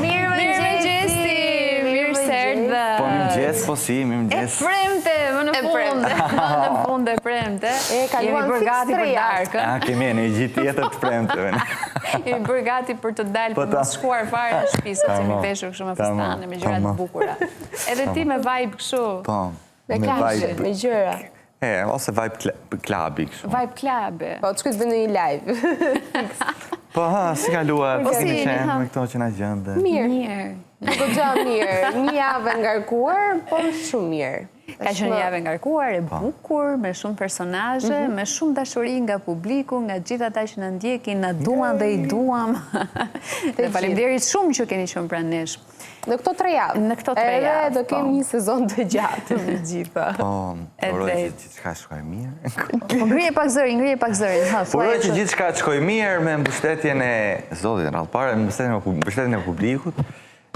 Mirëmëngjesi! Mirë se erdhët! Po mirëmëngjes, po si, mirëmëngjes. E premte, më në fund, më në fund e premte. E kaluam bërë gati për darkën. A, kemi një gjithë tjetër të premte. Jemi bërë gati për të dalë, Po për mos shkuar fare në shtëpi, sot jemi veshur kështu me fustane, me gjëra të bukura. Edhe ti me vibe kështu. Po. Me kafshë, me gjëra. E, ose vibe clubi kështu. Vibe clubi. Po, të shkoj të bëj një live. Po, ha, si kaluat, Po, si si keni jeni, qenë ha? me këto që na gjende. Mirë. Mirë. Goxha mirë. Një javë e ngarkuar, po shumë mirë. Ka qenë një javë e ngarkuar, e bukur, me shumë personazhe, me shumë dashuri nga publiku, nga gjithë ata që na ndjekin, na duan dhe i duam. Dhe faleminderit shumë që keni qenë pranë nesh. Në këto tre javë. Në këto tre javë, Edhe do po. kemi një sezon të gjatë me gjitha. Po, uroj Edhe- që gjithçka shkojë mirë. Po ngrije pak zërin, ngrije pak zërin. Ha, thuaj Uroj që atë. gjithçka të shkojë mirë me mbështetjen e Zotit, në radhë parë, me mbështetjen e pu- mbështetjen e publikut.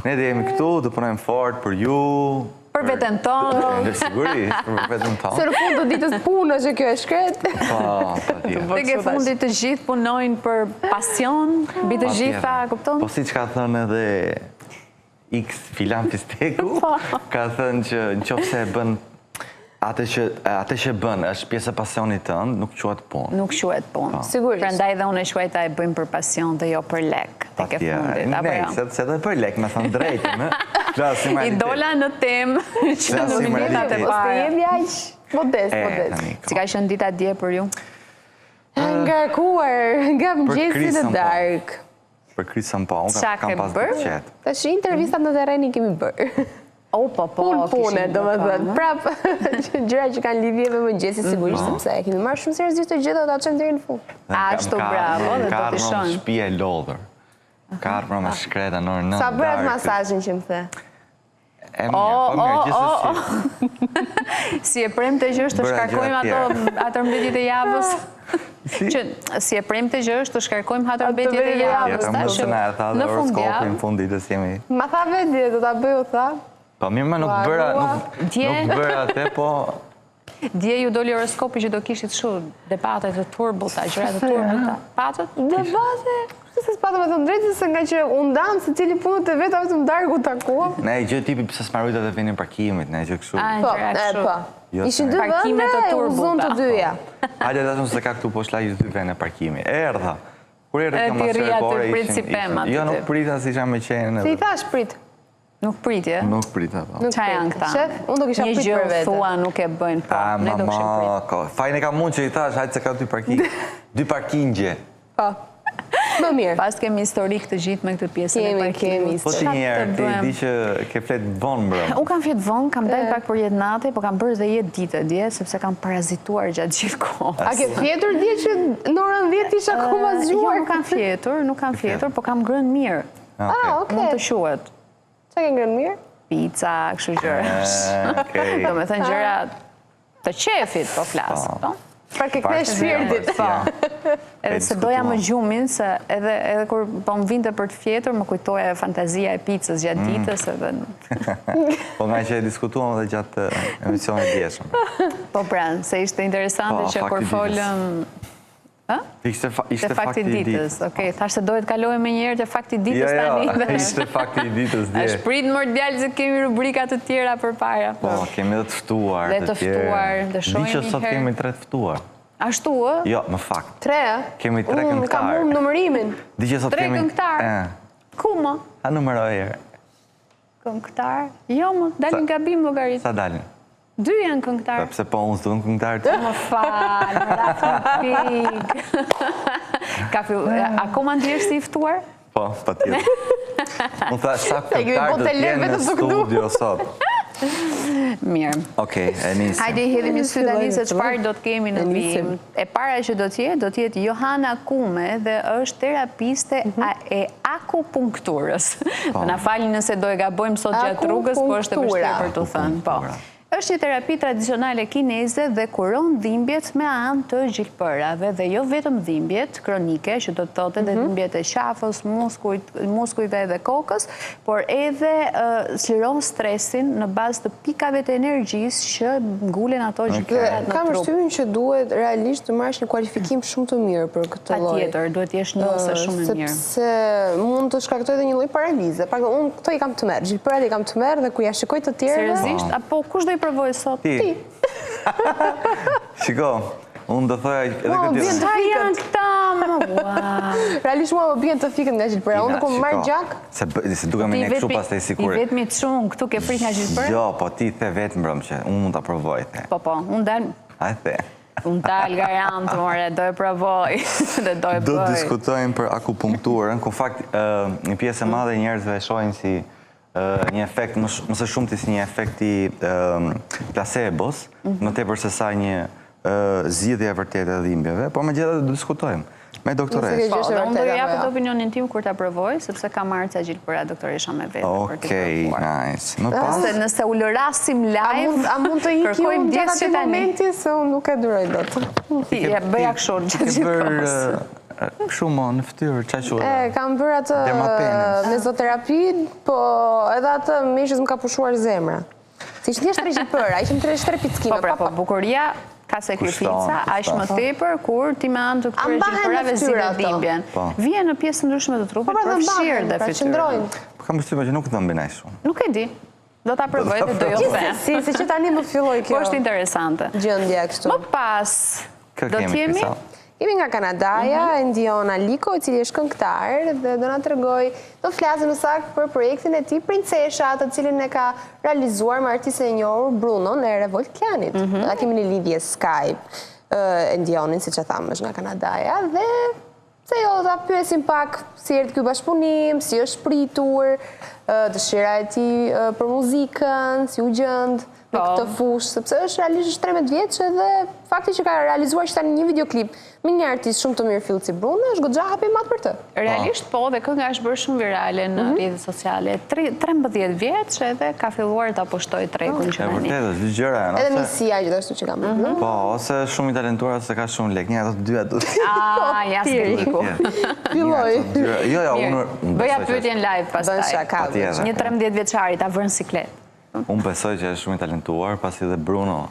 Ne do jemi këtu, do punojmë fort për ju. Për veten tonë. Dhe sigurisht, për veten Se tonë. në fund të ditës punë që kjo e shkret. Po, patjetër. Tek e fundit të gjithë punojnë për pasion, mbi të gjitha, kupton? Po siç ka thënë edhe X filan fisteku, Po. ka thënë që në qoftë se e bën atë që, atë që bën është pjesë e pasionit tënd, nuk quhet punë. Nuk quhet punë. Sigurisht. Prandaj dhe unë e quajta e bëjmë për pasion dhe jo për lek, tek e fundit, apo Ne, jo? se, se dhe për lek, me thënë drejtën, ë? Flasim I realitet. dola në temë që në Flasim minutat e realitet. Ose para. jemi aq modest, E, modest. tani, Si ka qenë dita dje për ju? Ngarkuar nga mëngjesi në krisën, po. darkë. Për krisën po, unë Qa kam, ke kam pas bërë? ditë qetë. Tash intervistat në terren i kemi bërë. O, po, po. Punë pune, kishim do me po, thënë. ëh. Prap, gjëra që kanë lidhje me mëngjesin sigurisht, sepse e kemi marrë shumë seriozisht të gjitha, do ta çojmë deri në fund. Dhe kam- Ashtu, ka bravo, ardhur- dhe ka do t'i ardhur në shohim. shtëpi e lodhur. Ka ardhur me shkreta në orën 9. Sa bëra atë darkës. masazhin që më the? E mirë, po mirë, o, o, gjithsesi. Si e premte që është të Bëra shkarkojmë gjëra ato tjera. ato mbetjet e javës. Si? Që si e premte që është të shkarkojmë ato mbetjet e mbetjet e javës, Tjetër, tash më se na e tha dhe në horoskopi fundjavë. në fund ditës jemi. Ma tha vetë dje, do ta bëj, u tha. Po mirë, më nuk Po, bëra, arrua. nuk, Dje- nuk bëra atë, po Dje ju doli horoskopi që do kishit kështu debate të turbullta, gjëra të turbullta. Patët? Debate, kështu se s'patëm me thënë drejtën se nga që u ndam se cili punët e veta vetëm darkë u takuam. ne e gjë tipi pse s'ma rujtë atë vendin parkimit, ne gjë kështu. A, Po, gjëra e, kështu. po. Jo, Ishin dy Parkime vende, të u zonë të turbullta. dyja. Hajde dash se ka këtu poshtë lagjës dy vende parkimi. Erdha. Kur erdhi E, kjo ti mas rri aty, ore, prit ishin- si pemë ishin- aty Jo, nuk ti. prita si isha me qenë. Si i edhe- thash prit. Nuk pritje. Nuk prita, po. Nuk Qa janë prit. këta? Shef, unë do kisha Një prit gjë për vete. thua nuk e bëjnë, po, A, ne do kishim prit. mama, ko. Fajin e kam unë që i thash, hajde se ka dy parking. Dy parkingje. Po. Më mirë. Pas kemi historik të gjithë me këtë pjesën e Kemi, parkingut. kemi Po ti Qa një herë, të ti bëjmë? di që ke flet vonë mbrëmë. Unë kam fjet vonë, kam dalë pak për jetë nate, po kam bërë dhe jetë dite dje, sepse kam parazituar gjatë gjithë kohës. A ke fjetur dje që në orën 10 isha akoma Jo, zgjuar? nuk kam fjetur, nuk kam fjetur, po kam ngrënë mirë. Ah, okay. Mund të quhet. Qa ke ngrënë mirë? Pizza, kështu gjërash. Eh, Okej. Do me thënë gjëra të qefit, po flas, po. Pra ke kthe shpirtit. Po. Edhe E se doja më diskutuam. gjumin, se edhe, edhe kur po më vinte për të fjetur, më kujtoja fantazia e pizzës gjatë Mm. ditës edhe... Po nga që e diskutuam edhe gjatë eh, emisionit djeshëm. Po pra, se ishte interesante Po, që fakti kur ditës. folëm... Ishte, fa, Te ishte fakti i ditës, okej. Thash se dohet kalojmë me njëherë te fakti i Jo, ditës tani. jo, dhe- ishte fakti i ditës dje. Është prit mor djalë se kemi rubrika të tjera përpara. Po, kemi dhe të ftuar. Dhe të tjerë. ftuar, dhe Di shohim që një sot herë. kemi tre të ftuar. Ashtu, ë? Jo, në fakt. Tre, ë? Kemi tre Unë kam këngëtar. humbë numërimin. Di që sot Tre kemi... këngëtar. E, Ku më? a numëroj herë. Këngëtar? Jo, më, dalin gabim llogarit. Sa dalin? Dy janë këngëtar. Po, Pse po unë s'duhem këngëtar ti? Më fal, më ra pik. Ka fill... Akoma ndjesh si i ftuar? Po, patjetër. Unë thash sa kemi këngëtar bo do të tele jenë në vetëm të këtu. studio sot. Mirë. Okej, e nisim. Hajde i hedhim një sy tani se çfarë do të kemi në vijim. E para që do të jetë, do të jetë Johana Kume dhe është terapiste mhm. e akupunkturës. Po. Na falni nëse do e gabojmë sot gjatë rrugës, po është e vështirë për t'u thënë. Po. Është një terapi tradicionale kineze dhe kuron dhimbjet me anë të gjilpërave dhe jo vetëm dhimbjet kronike, që do të thotë edhe mhm. dhimbjet e qafës, muskujve dhe kokës, por edhe çliron stresin në bazë të pikave të energjisë që ngulen ato gjilpërat në trup. Kam përshtypjen që duhet realisht të marrësh një kualifikim shumë të mirë për këtë lloj. Patjetër, duhet të jesh njohëse shumë e mirë. Sepse mund të shkaktojë edhe një lloj paralize. Pak unë këto i kam tmerr, gjilpërat i kam tmerr dhe kur ia shikoj të tjerëve. Seriozisht? Apo kush do i provojë sot? Ti. Shiko, unë do thoja edhe këtë tjetër. Sa janë këta, më? Ua. Realisht mua më bien të fikët nga gjilpëra. Unë kur marr gjak. Se se duke me ne kështu pastaj sikur. I vetmi çun këtu ke frikë nga gjilpëra? Jo, po ti the vetë mbrëmë që unë mund ta provoj the. Po po, unë dal. A e the? Unë dal garant, more, do e provoj dhe do e bëj. Do të diskutojmë për akupunkturën, ku fakt një pjesë e madhe e njerëzve e shohin si një efekt më më së shumti si një efekt i placebos, mhm. më tepër se sa një zgjidhje e vërtetë e dhimbjeve, por megjithatë do diskutojmë me doktoreshë. Po, dhe unë do jap edhe opinionin tim kur ta provoj, sepse kam marrë ca gjilpëra doktoresha me vete për të provuar. Okej, nice. Më pas? Nëse, nëse ulërasim live, a mund të iki unë gjatë atij momenti, se unë nuk e duroj dot. Ti, ja, bëja kështu, gjatë gjithë kohës. Kështu mo, në fytyrë, ça quhet? E, kam bërë atë mezoterapi, po edhe atë meshës më ka pushuar zemra. Si ishte thjesht tre gjilpëra, ishin tre tre pickime. Po, pra, po, bukuria ka sakrifica, aq më tepër kur ti me anë të këtyre gjilpërave zgjidh dhimbjen. Po. Vjen në pjesë të ndryshme të trupit, po, pra, përfshirë dhe pra, fytyrën. Po kam përshtypjen që nuk dhëmbin aq shumë. Nuk e di. Do ta provoj dhe do ju them. Si, si që tani më filloi kjo. Po është interesante. Gjendja kështu. Më pas, do të jemi Kemi nga Kanadaja, mhm. Endion Aliko, i cili është këngëtar dhe do na tregojë, do flasim më saktë për projektin e tij Princesha, të cilin e ka realizuar me artistin e njohur Brunon e Revolt Klanit. Mm -hmm. Ta kemi në lidhje Skype Endionin, siç e thamë, është nga Kanadaja dhe Pse jo, ta pyesim pak si erdhi ky bashkëpunim, si është pritur, dëshira e tij për muzikën, si u gjend në po. këtë fushë, sepse është realisht është 13 vjeç edhe fakti që ka realizuar që tani një videoklip me një artist shumë të mirëfilltë si Bruno, është goxha hap i madh për të. Realisht po, dhe kënga është bërë shumë virale në mhm. rrjetet sociale. 13 vjeç edhe ka filluar ta pushtojë tregun që tani. E vërtetë, është dy gjëra janë. Edhe misia gjithashtu që ka bërë. Mhm. Po, ose shumë i talentuar ose ka shumë lekë. Një ato të dyja do të. Ah, ja s'ke Filloi. Jo, jo, unë Bëja pyetjen live pastaj. Bën shaka. Një 13 vjeçari ta vërë në siklet. Unë besoj që është shumë i talentuar, pasi dhe Bruno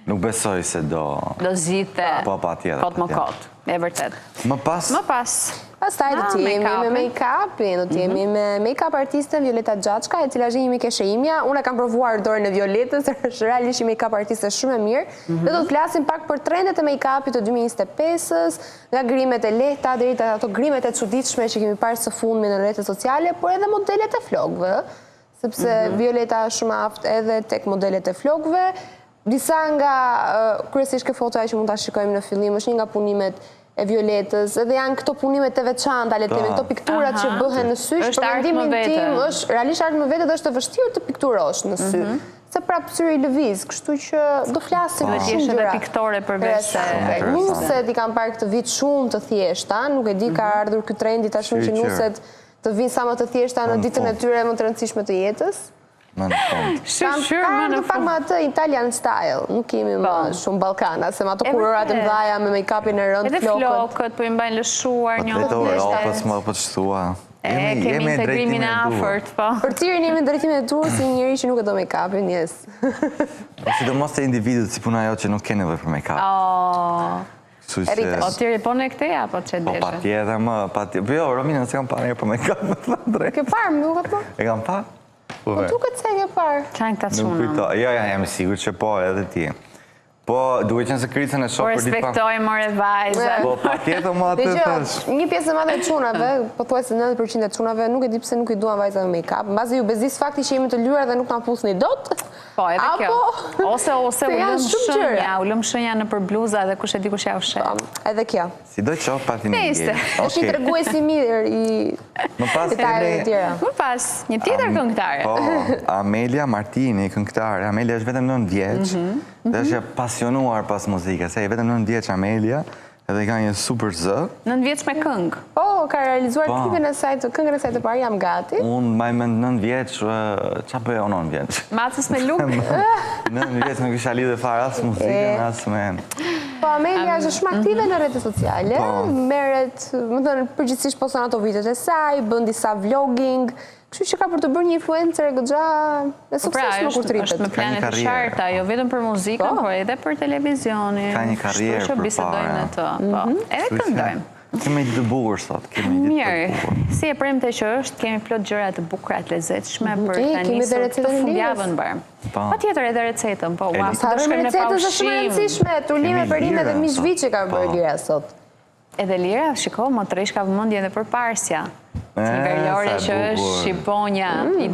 nuk besoj se do... Do zgjidhte. Po, patjetër. Kot më kot. E vërtetë. Më pas... Më pas. Pastaj do të jemi me make-upin, do të jemi mhm. me make-up artisten Violeta Xhaçka, e cila është një mikeshë imja. Unë e kam provuar dorën e Violetës, është realisht një make-up artiste shumë e mirë. Mhm. Dhe do të flasim pak për trendet e make-upit të 2025-ës, nga grimet e lehta deri te ato grimet e çuditshme që kemi parë së fundmi në rrjetet sociale, por edhe modelet e flokëve, sepse mhm. Violeta është shumë aftë edhe tek modelet e flokëve. Disa nga, kryesisht kjo fotoja që mund ta shikojmë në fillim, është një nga punimet e Violetës, edhe janë këto punime të veçanta, le të themi, këto pikturat që bëhen në sy, që për mendimin tim është realisht art më vete dhe është e vështirë të pikturosh në sy. Mhm. Se prapë syri lëviz, kështu që do flasim për shumë gjëra. Edhe piktore përveç se nuset i kam parë këtë vit shumë të thjeshta, nuk e di ka mhm. ardhur ky trendi tashmë që nuset të vinë sa më të thjeshta në ditën e tyre më të rëndësishme të jetës. Më në fund. Shyqyr më në fund. Pak më atë Italian style, nuk kemi më po. shumë Ballkana, se me ato kurorat e mëdhaja me make-upin e rëndë, flokët. Edhe flokët, po i mbajnë lëshuar një të Europës, më po të shtua. E, kemi integrimin e afërt, po. Për Tirin jemi në drejtimin e duhur si një njeri që nuk e do make-upin, yes. Po sidomos te individët si puna jote që nuk ke nevojë për make-up. Oh. O Tiri, po në këte apo që deshe? Po patjetër më, patjetër. Po jo, Romina, s'e kam parë për make-up, me thënë të drejtën. Ke parë, më duket po? E kam parë? Po, po duket se e ke parë. Ça janë këta çuna? Jo, ja, jam i sigurt që po, edhe ti. Po, duke qenë se Kricën e shoh po për ditë pa... Po respektoj, more vajza. Po, patjetër më atë thash. Një pjesë e madhe e çunave, pothuajse 90% e çunave, nuk e di pse nuk i duan vajzat me make-up. Mbase ju bezdis fakti që jemi të lyera dhe nuk na puthni dot. Po, edhe kjo. Ose, ose, u lëmë shenja, u lëmë shenja nëpër bluza dhe kush e di kush ja u shet. Po, edhe kjo. Sido qoftë pati një Nejse. Është një tregues i mirë i... Më pas Detaje të tjera. Më pas, një tjetër këngëtare. Po, Amelia Martini, këngëtare. Amelia është vetëm 9 vjeç Mhm. dhe është e pasionuar pas muzikës. E vetëm 9 vjeç Amelia edhe ka një super zë. 9 vjeç me këngë. Po, ka realizuar Po. klipin e saj të këngën e saj të parë, jam gati. Unë mbaj mend 9 vjeç, ça bëja unë 9 vjeç? Macës me lugë. 9 vjeç nuk isha lidhur fare as muzikën, as me... Po, Amelia është shumë aktive në rrjetet sociale, Po. merret, më thënë, përgjithsisht poston ato videot e saj, bën disa vlogging, kështu që ka për të bërë një influencer e goxha e Pra, suksesshme kur është, të rritet. është me Ka një plane të karrierë, qarta, jo vetëm për muzikën, Po. por edhe për televizionin. Ka një karrierë Kështu që bisedojmë përpara. me të, po. Edhe Kështu që këndojmë. Kemi një ditë të bukur sot, kemi një ditë të Mirë, bukur. si e premte që është, kemi plot gjëra të bukura, të lezetshme për E, ta kemi edhe nisur këtë recetën e Lirës. fundjavën mbarë. Po. Patjetër edhe recetën, po, ua, E, se do Harrojmë shkojmë në recetën është shumë e paushim. rëndësishme, turlime, Kemi perime dhe Lirën mish sot. viçi ka bërë Po. Lira sot. Edhe Lira, shiko, më tresh ka vëmendje edhe për parsja. E, Si veriore sa e që është bukur. shqiponja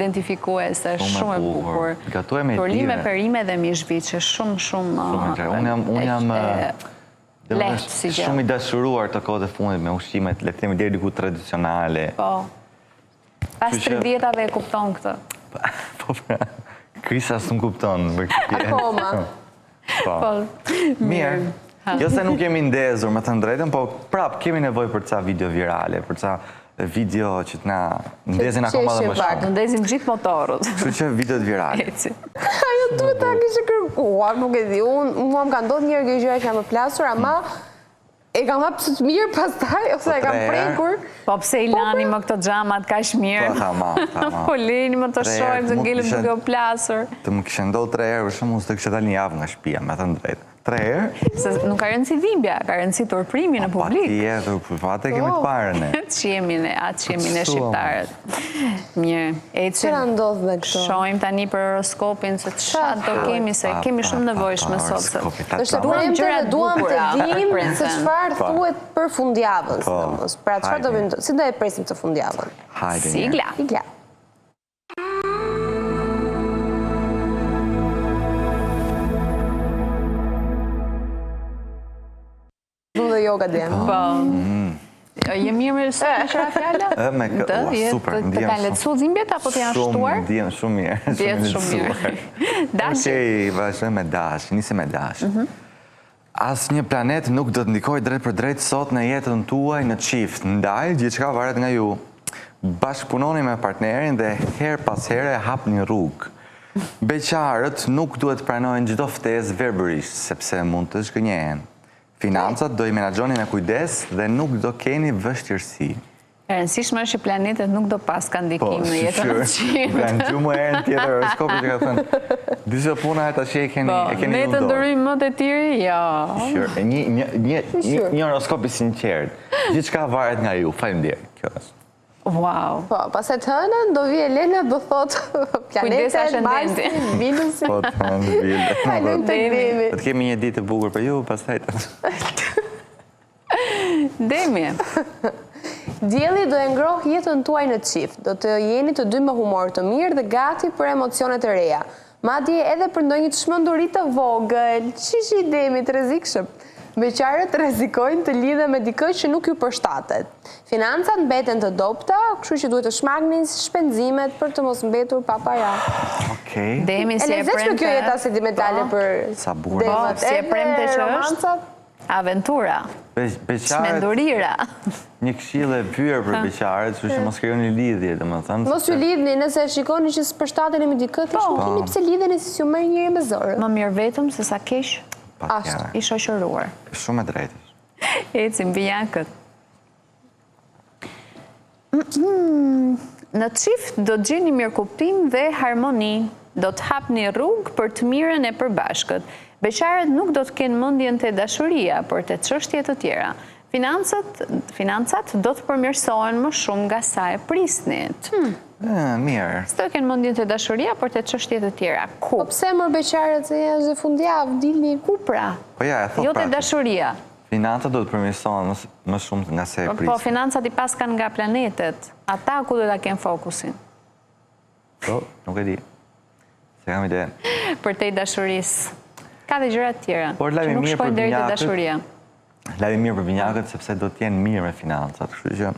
identifikuese, është Shumë shumë e e bukur. bukur. Gatuaj me Turlime, Lirën. perime dhe mish viçi, shumë shumë Shumë e ë, qartë. Unë jam, unë jam, e- e, domethënë, lehtë si gjë. Shumë i dashuruar të kohët e fundit me ushqimet, le të themi deri diku tradicionale. Po. Pas Kështu që- 30-tave e kupton këtë. Po pra, Krisa s'më kupton për këtë pjesë. Akoma. Po. Po. Mirë. Jo se nuk jemi ndezur, me thënë drejtën, po prap kemi nevojë për ca video virale, për ca video që të na ndezin akoma dhe qeshin më pak. shumë. Do ndezim gjithë motorët. Kështu që videot virale. Eci. Ajo duhet ta kishe kërkuar, nuk e di. Unë mua më ka ndodhur një herë kjo gjëra që jam e plasur, ama e kam hapë të mirë pastaj ose e kam tre herë. prekur. Po pse i lani më këto xhamat kaq mirë? Po, tamam, tamam. Po lini më të Tre herë, shohim të mund ngelëm kishe- duke u plasur. Të më kishe ndodhur tre herë, për shembull, s'do kisha dalë një javë nga shtëpia, me thënë drejtën. Tre herë? Se nuk ka rëndësi dhimbja, ka rëndësi turprimi në publik. Patjetër, po atë e kemi të parën ne. Që jemi ne, atë që jemi ne Kështu, shqiptarët. Mirë, ecim. Çfarë ndodh me këto? Shohim tani për horoskopin se çfarë do Qa kemi, se Pa, kemi pa, shumë pa, nevojshme pa, sot. se- horoskopi, ta Është ta. Duam premte gjëra dhe duam të bukura për dim se premten. çfarë Po. thuhet për fundjavën, Po. sidomos. Pra çfarë do Hajde. bëjmë? Si do e presim të fundjavën? Hajde. mirë. Sigla. Sigla. Du dhe yoga djem. Po. Je mirë me sot me qëra fjala? Ë, me kë- Të, ua, je- super, të- Të ndihem kanë shumë- lehtësuar dhimbjet apo të janë Shumë, shtuar? Ndihem shumë mirë. Ndihet shumë mirë. lehtësuar. Dashi. Okej, vazhdojmë me dash, nisim me dash. Asnjë planet nuk do të ndikojë drejt për drejt sot në jetën tuaj në çift, ndaj gjithçka varet nga ju. Bashkëpunoni me partnerin dhe her pas here hapni rrugë. Beqarët nuk duhet pranojnë çdo ftesë verbërisht, sepse mund të zhgënjehen. Financat do i menaxhoni me kujdes dhe nuk do keni vështirësi. E rëndësishme është që planetet nuk do pas ka ndikim në jetën e çiftit. Po, Kanë gjumë më herën tjetër horoskopi që ka thënë. Disa puna e tash e keni Po, e keni ne ju të në dorë. ndërryjmë më të tiri? Jo. Sure. Një një një një, një horoskop i sinqert. Gjithçka varet nga ju. Faleminderit. Kjo është. Wow. Po, pastaj të hënën do vi Elena do thot Kujdesa planetet, shëndetin. Marsin, Venusin. Po të thonë vilë. Kalojmë tek Demi. Demi. Do të kemi një ditë të bukur për ju, pastaj. Demi. Dielli do e ngroh jetën tuaj në çift. Do të jeni të dy me humor të mirë dhe gati për emocione të reja. Madje edhe për ndonjë çmenduri të vogël. Shishi i Demit rrezikshëm. Beqarët rrezikojnë të lidhen me dikë që nuk ju përshtatet. Financat mbeten të dobta, kështu që duhet të shmangni shpenzimet për të mos mbetur pa para. Okej. Demi E si e lezetshme premte. kjo jeta sentimentale Po. për Sa bukur. demët. Po, si e Edhe premte që është. romancat. Aventura. Be beqarët, Çmendurira. një këshillë e vyer për beqarët, kështu që mos krijoni lidhje, domethënë. Mos ju lidhni, nëse shikoni që s'përshtateni me dikë, thjesht nuk keni pse lidheni si s'ju merr njëri me zorë. Më mirë vetëm se sa keq Patjetër. i shoqëruar. Shumë e drejtë. Ecim binjakët. Në çift do të gjeni mirëkuptim dhe harmoni. Do të hapni rrugë për të mirën e përbashkët. Beqarët nuk do të kenë mendjen te dashuria, por te çështje të tjera. Financat, financat do të përmirësohen më shumë nga sa e prisnit. E, mirë. S'do kenë mendjen te dashuria, por te çështje të tjera. Ku? Po pse mor beqarët se është dhe fundjavë, dilni. Ku pra? Po ja, e thot Jo te pra. dashuria. Financat do të përmirësohen më, më shumë nga se e Po prisni. financat i paskan nga planetet. Ata ku do ta kenë fokusin? Po, nuk e di. Se kam ide. Për te dashurisë. Ka dhe gjëra të tjera. Por që lajm i nuk mirë për shkojnë deri te binjakët. dashuria. Lajm i mirë për binjakët sepse do të jenë mirë me financat, kështu që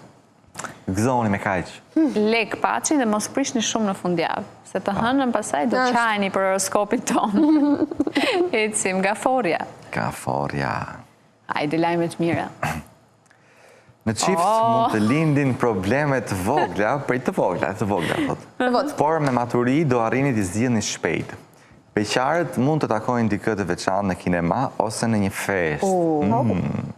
Gëzoni me kaq. Lek paçin dhe mos prishni shumë në fundjavë, se të hënën pastaj do qaheni për horoskopin tonë. Ecim, gaforja. Gaforja. Hajde lajme të mira. Në çift oh. mund të lindin probleme të vogla, prej të vogla, të vogla, thotë. Por me maturi do arrini t'i zgjidhni shpejt. Beqarët mund të takojnë dikë të veçantë në kinema ose në një festë. Mm.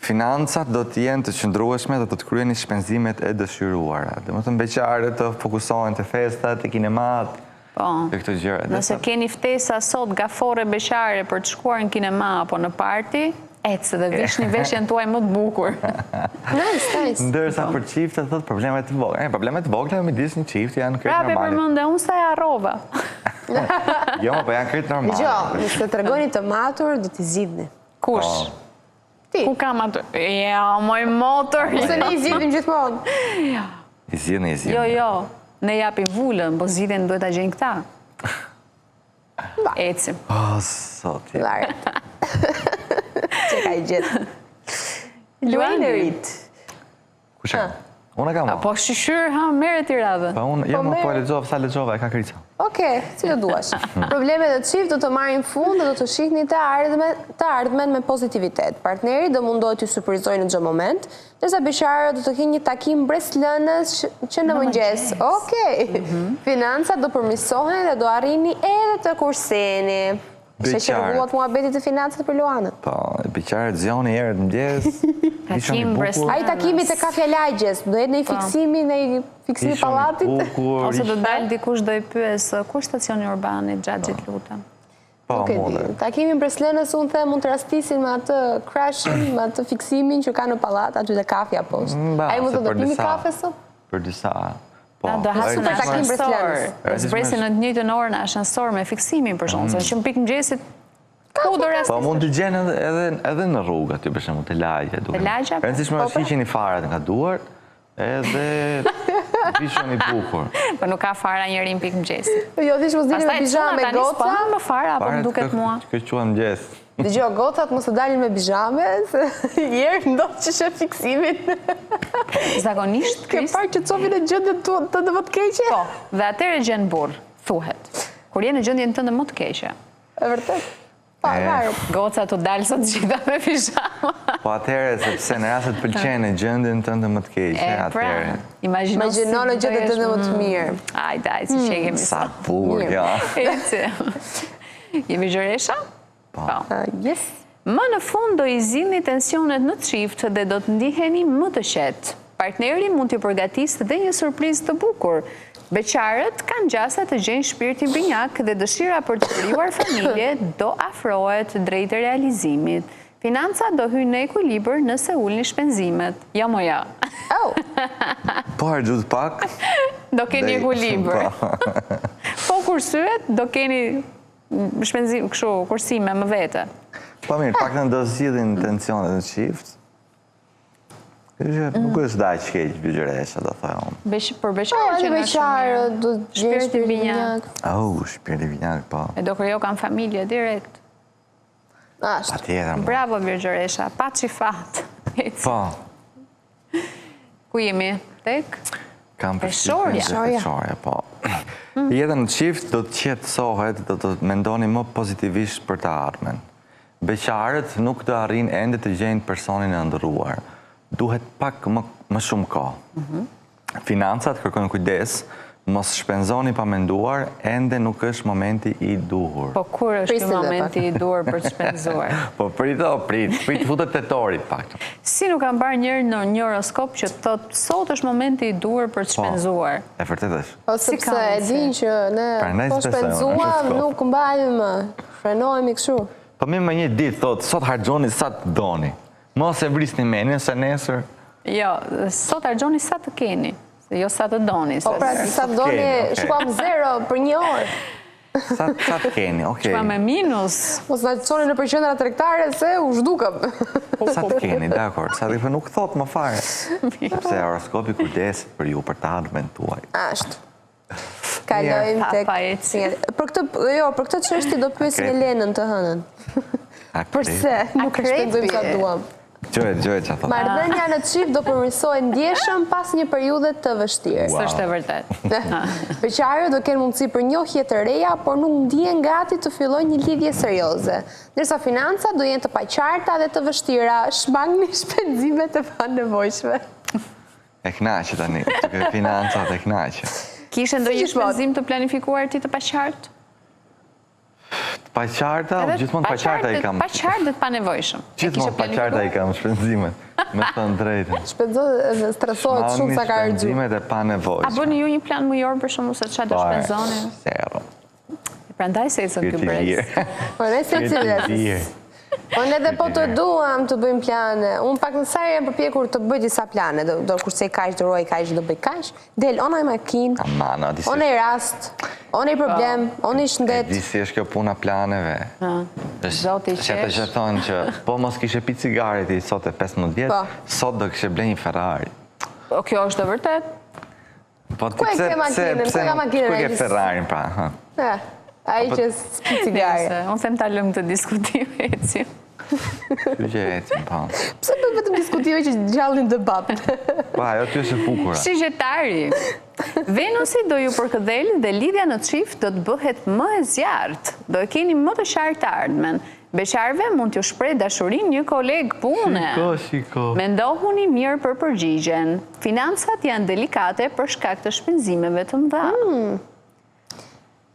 Financat do të jenë të qëndrueshme dhe do të kryeni shpenzimet e dëshiruara. Domethënë beqarët të fokusohen te festat, te kinemat, po. te këto gjëra. Nëse keni ftesa sot gaforre beqare për të shkuar në kinema apo në parti, ec dhe vishni veshjen tuaj më të bukur. Nice, nice. Ndërsa po. për çiftet thotë probleme të vogla. E, probleme të vogla midis një çifti janë krejt normale. Prapë e përmende, unë sa e harrova. Jo, po janë krejt normale. Dëgjo, nëse tregoni të matur, do t'i zgjidhni. Kush? Po. Ti. Ku kam atë? Ja, moj motër. Se ne i zgjidhim gjithmonë. I zgjidhni, i zgjidhni. Jo, jo, ne japim vulën, po zgjidhjen duhet ta gjejnë këta. Ecim. Oh, sot. Varet. Që ka i gjetë. Luanerit. Kush e ka? Unë e kam. Po shyqyr, ha, merre ti radhën. Po unë, jo, Po, më po merre. lexova, sa lexova, e ka Krica. Okej, si të duash. Problemet në çift do të marrin fund dhe do të shihni të ardhmen, të ardhmen me pozitivitet. Partneri do mundohet t'ju surprizojë në çdo moment, ndërsa beqarët do të kenë një takim mbresëlënës që, që në mëngjes. Okej. Financat do përmirësohen dhe do arrini edhe të kurseni. Ishe që Beqarët. rregullat muhabetit të financat për Luanën. Po, beqarët zgjoni herët në mëngjes, vishoni Takim bukur, mbresëlënës. Ai takimi te kafja lagjes, do jetë në një fiksimi, në një fiksimi vishoni pallatit. bukur. Ose do dalë dikush do i pyes, ku është stacioni urbanit, xhaxhit lutem. Po, Nuk e di. mundet. Takimi mbresëlënës unë them mund të rastisin me atë crushin, me atë fiksimin që ka në pallat aty te kafja poshtë. Ba, Ai mund se të do për pimi disa- kafe sot? Për disa, po. Ta do hasin Super në takim ashensor. mbresëlënës. Do zbresin në të njëjtën orë në ashensor me fiksimin për shembull, se që në pikë mëngjesit ku do Po rastisësh? mund të gjenë edhe edhe edhe në rrugë aty për shembull te lagja duke. Te lagja, po. Rëndësishme është hiqeni farat nga duart, edhe vishoni bukur. Po nuk ka fara njeri në pikë mëngjesit. Jo, thjesht mos dilni me Pastaj pizhame çuna tani s'po goca. hanë më fara apo më Farat duket kë- mua. Kë quhen mëngjes. Dëgjo, gocat mos të dalin me pizhame, se herë ndodh që sheh fiksimin. Zakonisht Ke Kris, parë që të shohin në gjendjen tënde më të keqe? po, dhe atëherë gjen burr, thuhet. Kur je në gjendjen tënde më të keqe. E vërtet. Pa, E. varet. Gocat u dalë sot gjitha me pizhama. Po atëherë sepse në rast se të pëlqen në gjendjen tënde më të keqe, E pra, atëherë. imagjino Imagjino në si do gjendjen jesh- tënde më të mirë. Ajde, ajde, si që e kemi Sa sot. bukur Mirë. kjo. Eci. Jemi gjoresha? Po. Uh, yes. Më në fund do i zgjidhni tensionet në çift dhe do të ndiheni më të qetë. Partneri mund t'ju përgatisë dhe një surprizë të bukur. Beqarët kanë gjasa të gjejnë shpirtin binjak dhe dëshira për të krijuar familje do afrohet drejt realizimit. Financat do hyjnë në ekuilibër nëse ulni shpenzimet. Jo mo jo. Oh, Po harxhut pak. Do keni Dhe- ekuilibër. Po. Po kursyet do keni shpenzim kështu kursime më vete. Po mirë, pak në do zgjidhin tensionet në çift. Kështu që nuk është aq keq virgjëresha, do thoja unë. Besh, për po, beqarët edhe që nga shumë mirë. beqarët do të gjejnë Shpirti shpirtin binjak. binjak. Au, shpirti binjak, po. E do krijokan familje direkt. Ashtu. Patjetër. mo. Bravo Virgjëresha, paçi fat. Ec. Po, Ku jemi? Tek? kam Peshorja. përshtypjen se Peshorja, po. Jeta në çift do të qetësohet, do të mendoni më pozitivisht për të ardhmen. Beqarët nuk do arrin ende të gjejnë personin e ëndërruar. Duhet pak më, më shumë kohë. Financat kërkojnë kujdes, mos shpenzoni pa menduar, ende nuk është momenti i duhur. Po kur është ky Prisim dhe pak. momenti i duhur për të shpenzuar? Po prit, o, prit, prit futet tetorit pak. Si nuk kam parë njëherë në një horoskop që thot sot është momenti i duhur për të shpenzuar. E vërtet është. Po Si sepse ka e mundësi? din që ne Prandaj po s'besojmë, shpenzuam, është nuk mbajmë më. Frenohemi kështu. Po mirë më një ditë thot, sot harxhoni sa të doni. Mos e vrisni menin se nesër Jo, sot harxhoni sa të keni, se jo sa të doni. Po se- pra, sa të doni, keni, okej. shkuam zero për një orë. sa sa të keni, okej. Pa me minus. Mos na çoni në për qendra tregtare se u zhdukëm. Sa të keni, dakor. Sa të po nuk thot më fare. Sepse horoskopi kujdeset për ju, për të ardhmen tuaj. Ashtu. Kalojmë Pa, tek pa eci. Për këtë jo, për këtë çështje do pyesim Akrepi. Elenën të hënën. Akrepi. Përse nuk e shpenzojmë sa duam. Dëgjoje, dëgjoje ça thotë. Marrëdhënia në çift do përmirësohet ndjeshëm pas një periudhe të vështirë. S'është e vërtetë. Beqarët do kenë mundësi për njohje të reja, por nuk ndihen gati të fillojnë një lidhje serioze. Ndërsa financat do jenë të paqarta dhe të vështira, shmangni shpenzimet e panevojshme. E knaqe tani, duke financat e knaqe. Kishe ndonjë shpenzim të planifikuar ti të paqartë? Të paqarta, gjithmonë të paqarta i kam. Të paqartë dhe të panevojshëm. Gjithmonë të paqarta i kam shpenzimet, me thënë të drejtën. Shpenzohet dhe stresohet shumë sa ka harxhu. Shpenzimet e panevojshme. A bëni ju një plan mujor për shembull se ça do shpenzoni? Zero. Prandaj s'ecën ky brez. Po ne se cilës. Po ne dhe po të duam të bëjmë plane. Unë pak në sa jam përpjekur të bëj disa plane, do, do kursej kaq, do ruaj kaq, do bëj kaq. Del o naj makinë, o naj rast, o naj problem, o naj shëndet. E di si është kjo puna planeve. Zoti qesh. Se ata që thonë që po mos kishe pi cigare ti sot e 15 vjet, po. sot do kishe ble një Ferrari. Po kjo është e vërtet. Po ti pse pse pse ku e ke Ferrarin pra, ha? Ai që s'pi cigare. Unë them ta lëmë këtë diskutim ecim. Kështu që ecim, po. Pse bëj vetëm diskutime që ngjallin debat? Po, ajo ty është e bukura. Shigjetari. Venusi do ju përkëdhel dhe lidhja në çift do të bëhet më e zjarrtë. Do e keni më të qartë të ardhmen. Beqarëve mund t'ju shpreh dashurinë një koleg pune. Shiko, shiko. Mendohuni mirë për përgjigjen. Financat janë delikate për shkak të shpenzimeve të mëdha. Hmm.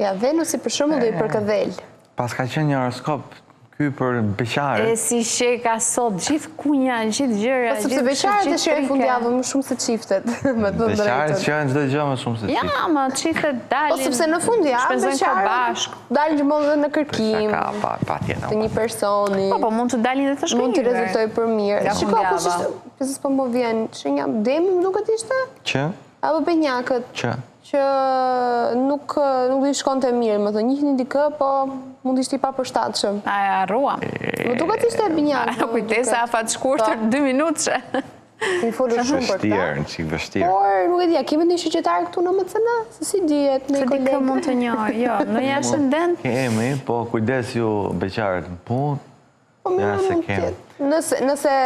Ja, Venusi për shembull do i përkëdhel. Paska qenë një horoskop ky për beqarët. E si qeka sot, gjithë kunja, gjithë gjëra, Po sepse beqarët e shijojnë fundjavën më shumë se çiftet, me thënë të drejtën. Beqarët shijojnë çdo gjë më shumë se çiftet. Ja, ma çiftet dalin. Po sepse në fundjavë shpenzojnë bashkë. Dalin gjithmonë dhe në kërkim. Ka, pa, patjetër. Të një personi. Po, po mund të dalin dhe të shkojnë. Mund të rezultojë për mirë. Shiko kush ishte, pse s'po më vjen, shenja demi më duket ishte? Që? Apo binjakët. Që? Që nuk nuk do i shkonte mirë, më thënë, njihni dikë, po mund të ishte i papërshtatshëm. A e harruam. Më duket ishte binjakët. Kujtesa afatshkurtër, po. 2 minutëshe. Kemi folur shumë për këtë. Vështirë, një çik vështirë. Por, nuk e di, a kemi një shigjetar këtu në MCN? Se si dihet, në kolegë. Se dikë mund të njoh, jo, në një ascendent. Kemi, po kujdes ju beqarët në punë. Po mirë, mund të jetë. Nëse, nëse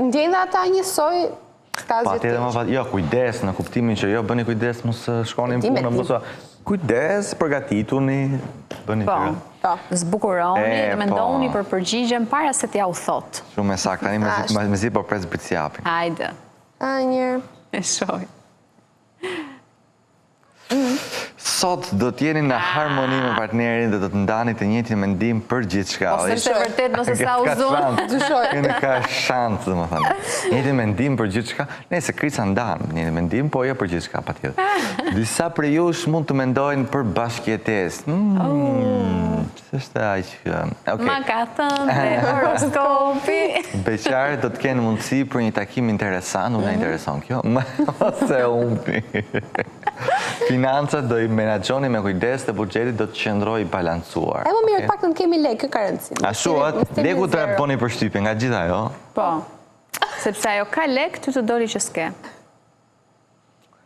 ndjejnë dhe ata njësoj, s'ka asgjë të keqe. Jo, kujdes në kuptimin që jo bëni kujdes mos shkoni në punë, mos kujdes, përgatituni, bëni po, gjëra. Po, zbukuroni dhe po. mendohuni për përgjigjen para se t'jua thotë. Shumë e saktë, tani mezi mezi po pres Bricjapin. Hajde. A një. E shoh. Sot do të jeni në harmoni me partnerin dhe do të ndani të njëjtin mendim për gjithçka. Po s'është e vërtetë nëse sa u zunë. Dyshoj. Nuk ka shans, domethënë. Njëjtin mendim për gjithçka. Nëse Krisa ndan njëjtin mendim, po jo për gjithçka patjetër. Disa prej jush mund të mendojnë për bashkëjetesë. Mm, oh. S'është aq... Okay. Ma ka thënë dhe horoskopi. Beqarët do të kenë mundësi për një takim interesant, nuk na mhm. intereson kjo, mos e humbni. Financat do i menaxhoni me kujdes dhe buxheti do të qëndrojë i balancuar. E më mirë, pak të kemi lekë, kjo ka rëndësi. Ashtu, leku të bëni përshtypje nga gjitha ajo? Po, sepse ajo ka lekë, ty të doli që s'ke.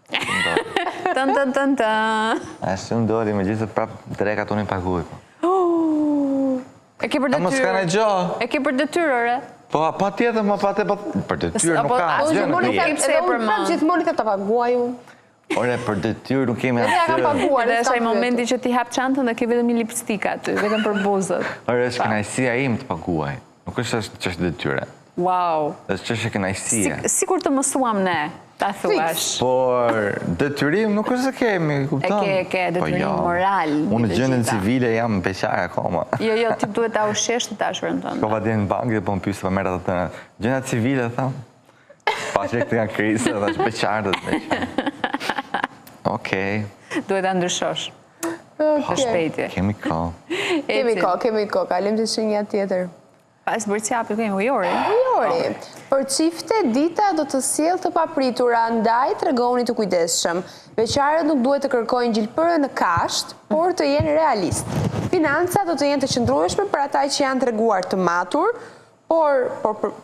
Tën, tën, tën, tën. Ashtu më doli, megjithëse prap drekat unë i paguaj. Po. E ke për detyrë. Mos ka ndonjë gjë. E ke për detyrë, ore. Po, patjetër, më pa po, për detyrë nuk ka Po, asgjë. gjithmonë i them, edhe unë prap gjithmonë i them ta paguaj unë. Ore, për detyrë nuk kemi asgjë. Edhe ja kam paguar. Edhe është ai momenti që ti hap çantën dhe ke vetëm një lipstik aty, vetëm për buzët. Ore, është kënaqësia ime të paguaj. Nuk është çështje detyre. Wow. Është çështje kënaqësie. Sikur të mësuam ne, ta thuash. Por detyrim nuk është se kemi, kupton? E ke, e ke po detyrim jo. moral. Unë në gjendjen civile jam beqar akoma. Jo, jo, ti duhet ta ushqesh të dashurën tënde. Shkova dje në bankë dhe po më pyeste po merr atë të Gjendja civile, tha. Pashë këtë nga krizë, thashë beqar dhe të beqar. Okej. Duhet ta ndryshosh. Së shpejti. Kemi kohë. Kemi kohë, kemi kohë. Kalojmë te shenja tjetër. Pas Bricjapit kemi ujori. Ujori. Për çifte, dita do të sjellë të papritura, ndaj tregohuni të kujdesshëm. Beqarët nuk duhet të kërkojnë gjilpërën në kashtë, por të jenë realistë. Financat do të jenë të qëndrueshme për ata që janë treguar të matur, por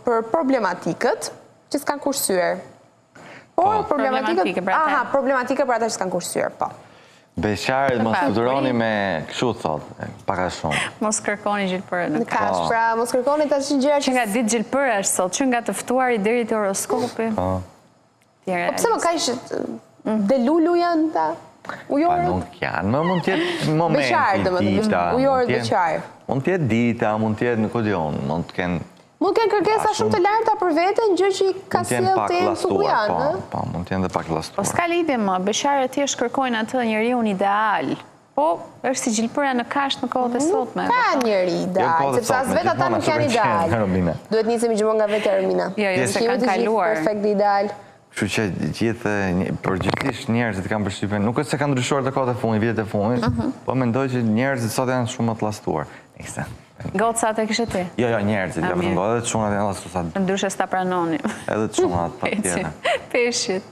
për problematikët që s'kanë kursyer. Por Po. problematikët, Problematike për ata. aha, problematike për ata që s'kanë kursyer, po. Beqarët mos fluturoni me kështu thot, pak a shumë. Mos kërkoni gjilpërë në kashtë. Po. Pra, mos kërkoni tash gjëra që nga ditë gjilpëra është sot, që nga të ftuari deri te horoskopi. Po. Po pse më kaq delulu janë ta? Ujorët? Pa nuk janë, më mund të jetë momenti, dita. Ujorët beqarë. Mund të jetë dita, mund të jetë, nuk e di unë, mund të kenë Mund të kenë kërkesa shumë të larta për veten, gjë që i ka sjellë të jenë këtu ku janë, po, po, mund të jenë dhe pak llastuar. Po s'ka lidhje më, beqarët thjesht kërkojnë atë njeriun ideal. Po, është si gjilpëra në kashtë në kohët e sotme. Ka njeri jo, ideal, sepse as vetë ata nuk janë ideal. Duhet nisemi gjithmonë nga vetja Romina. Jo, jo, se kanë kaluar. Perfekt dhe ideal. Kështu që gjithë, përgjithësisht njerëzit kam përshtypjen, nuk është se kanë ndryshuar të kohët e fundit, vitet e fundit, mhm. po mendoj që njerëzit sot janë shumë më të llastuar. Nëse. Gocat e kishe ti? Jo, jo, njerëzit, jo vetëm gocat, edhe çunat janë llastuar. Ndryshe s'ta pranonim. Edhe çunat patjetër. Peshqit.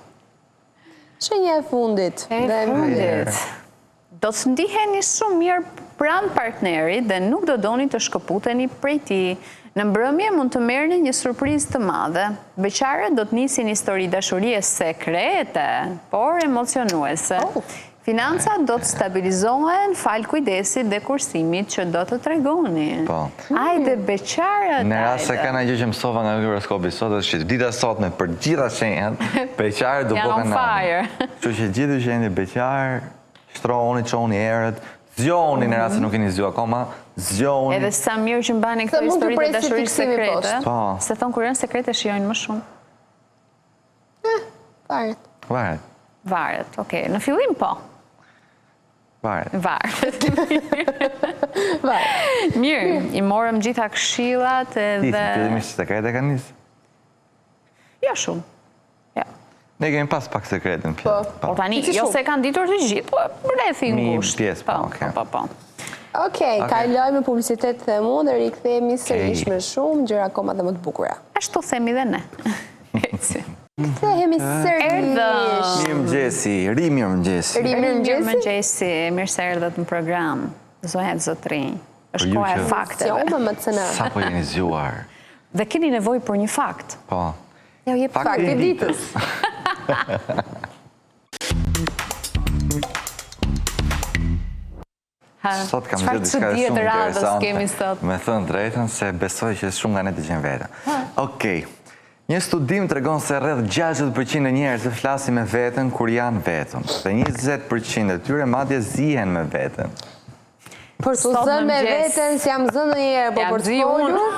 Shenja e fundit. E fundit. Do të ndiheni shumë mirë pranë partnerit dhe nuk do doni të shkëputeni prej tij. Në mbrëmje mund të merrni një surprizë të madhe. Beqarët do të nisin histori dashurie sekrete, por emocionuese. Oh. Financat do të stabilizohen falë kujdesit dhe kursimit që do të tregoni. Po. Ajde beqarët, Në rast se ka ndonjë gjë që mësova nga horoskopi sot është që dita e sotme për gjitha shenjat, beqarët do Janë on bëhen fire. Kështu që gjithë ju që jeni beqar, shtrohuni, çohuni herët, zgjohuni në rast se nuk jeni zgjuar akoma, zgjohuni. Edhe sa mirë që mbani këto Se mund t'ju histori të presi dashurisë fiksimi sekrete. poshtë. Po. Se thonë kur janë sekrete shijojnë më shumë. Eh, varet. Varet. Varet, okej. Në fillim po. Varet. Varet. Varet. Mirë, i morëm gjitha këshillat Ti, edhe... fillimisht sekrete ka nis? Jo shumë. Jo. Ne kemi pas pak sekretin Po. pjesë. Po tani, Si jo shumë. se kanë ditur të gjithë, po rrethi i Mi ngushtë. pjesë, po, okej. Po, po, po. Okej, kalojmë me publicitet them unë dhe rikthehemi sërish Okej. me shumë gjëra akoma dhe më të bukura. Ashtu themi dhe ne. Eci. Kthehemi sërish. Erdhëm. Mirëmëngjesi, ri mirëmëngjesi. Ri mirëmëngjesi. Mirëmëngjesi, mirë se erdhët në program. Zonja e zotërinj. Është ju koha e që- fakteve. Si unë me cëna. Sapo jeni zgjuar. Dhe keni nevojë për një fakt. Po. Ja u jep Fakti i ditës. Sot kam Çfarë gjetur diçka çudie shumë të radhës interesante. kemi sot? Me thënë drejtën se besoj që shumë nga ne të gjejnë veten. Okej. Një studim tregon se rreth 60% e njerëzve flasin me veten kur janë vetëm dhe 20% e tyre madje zihen me veten. Për të Sot zënë në me mëngjes. veten, si jam zënë ndonjëherë, po Jam për të zi unë. folur.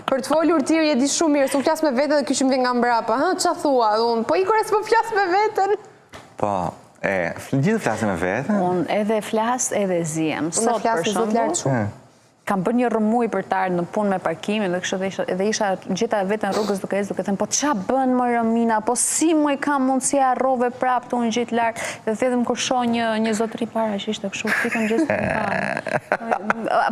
Për të folur ti e di shumë mirë, se unë flas me veten dhe ky që më vjen nga mbrapa, hë, ça thua? Dhe Unë, po ikore s'po flas me veten. Po, e, gjithë flasin me veten. Unë edhe flas edhe zihem. Unë Sot flas për me zë të lartë shembull, shumë. kam bërë një rrëmujë për të ardhur në punë me parkimin dhe kështu dhe isha, edhe isha gjeta veten rrugës duke ecë duke thënë po ça bën moj Romina, po si moj ka mundësi harrove prapë tu ngjit lart dhe vetëm kur shoh një një zotëri para që ishte kështu pikën gjithë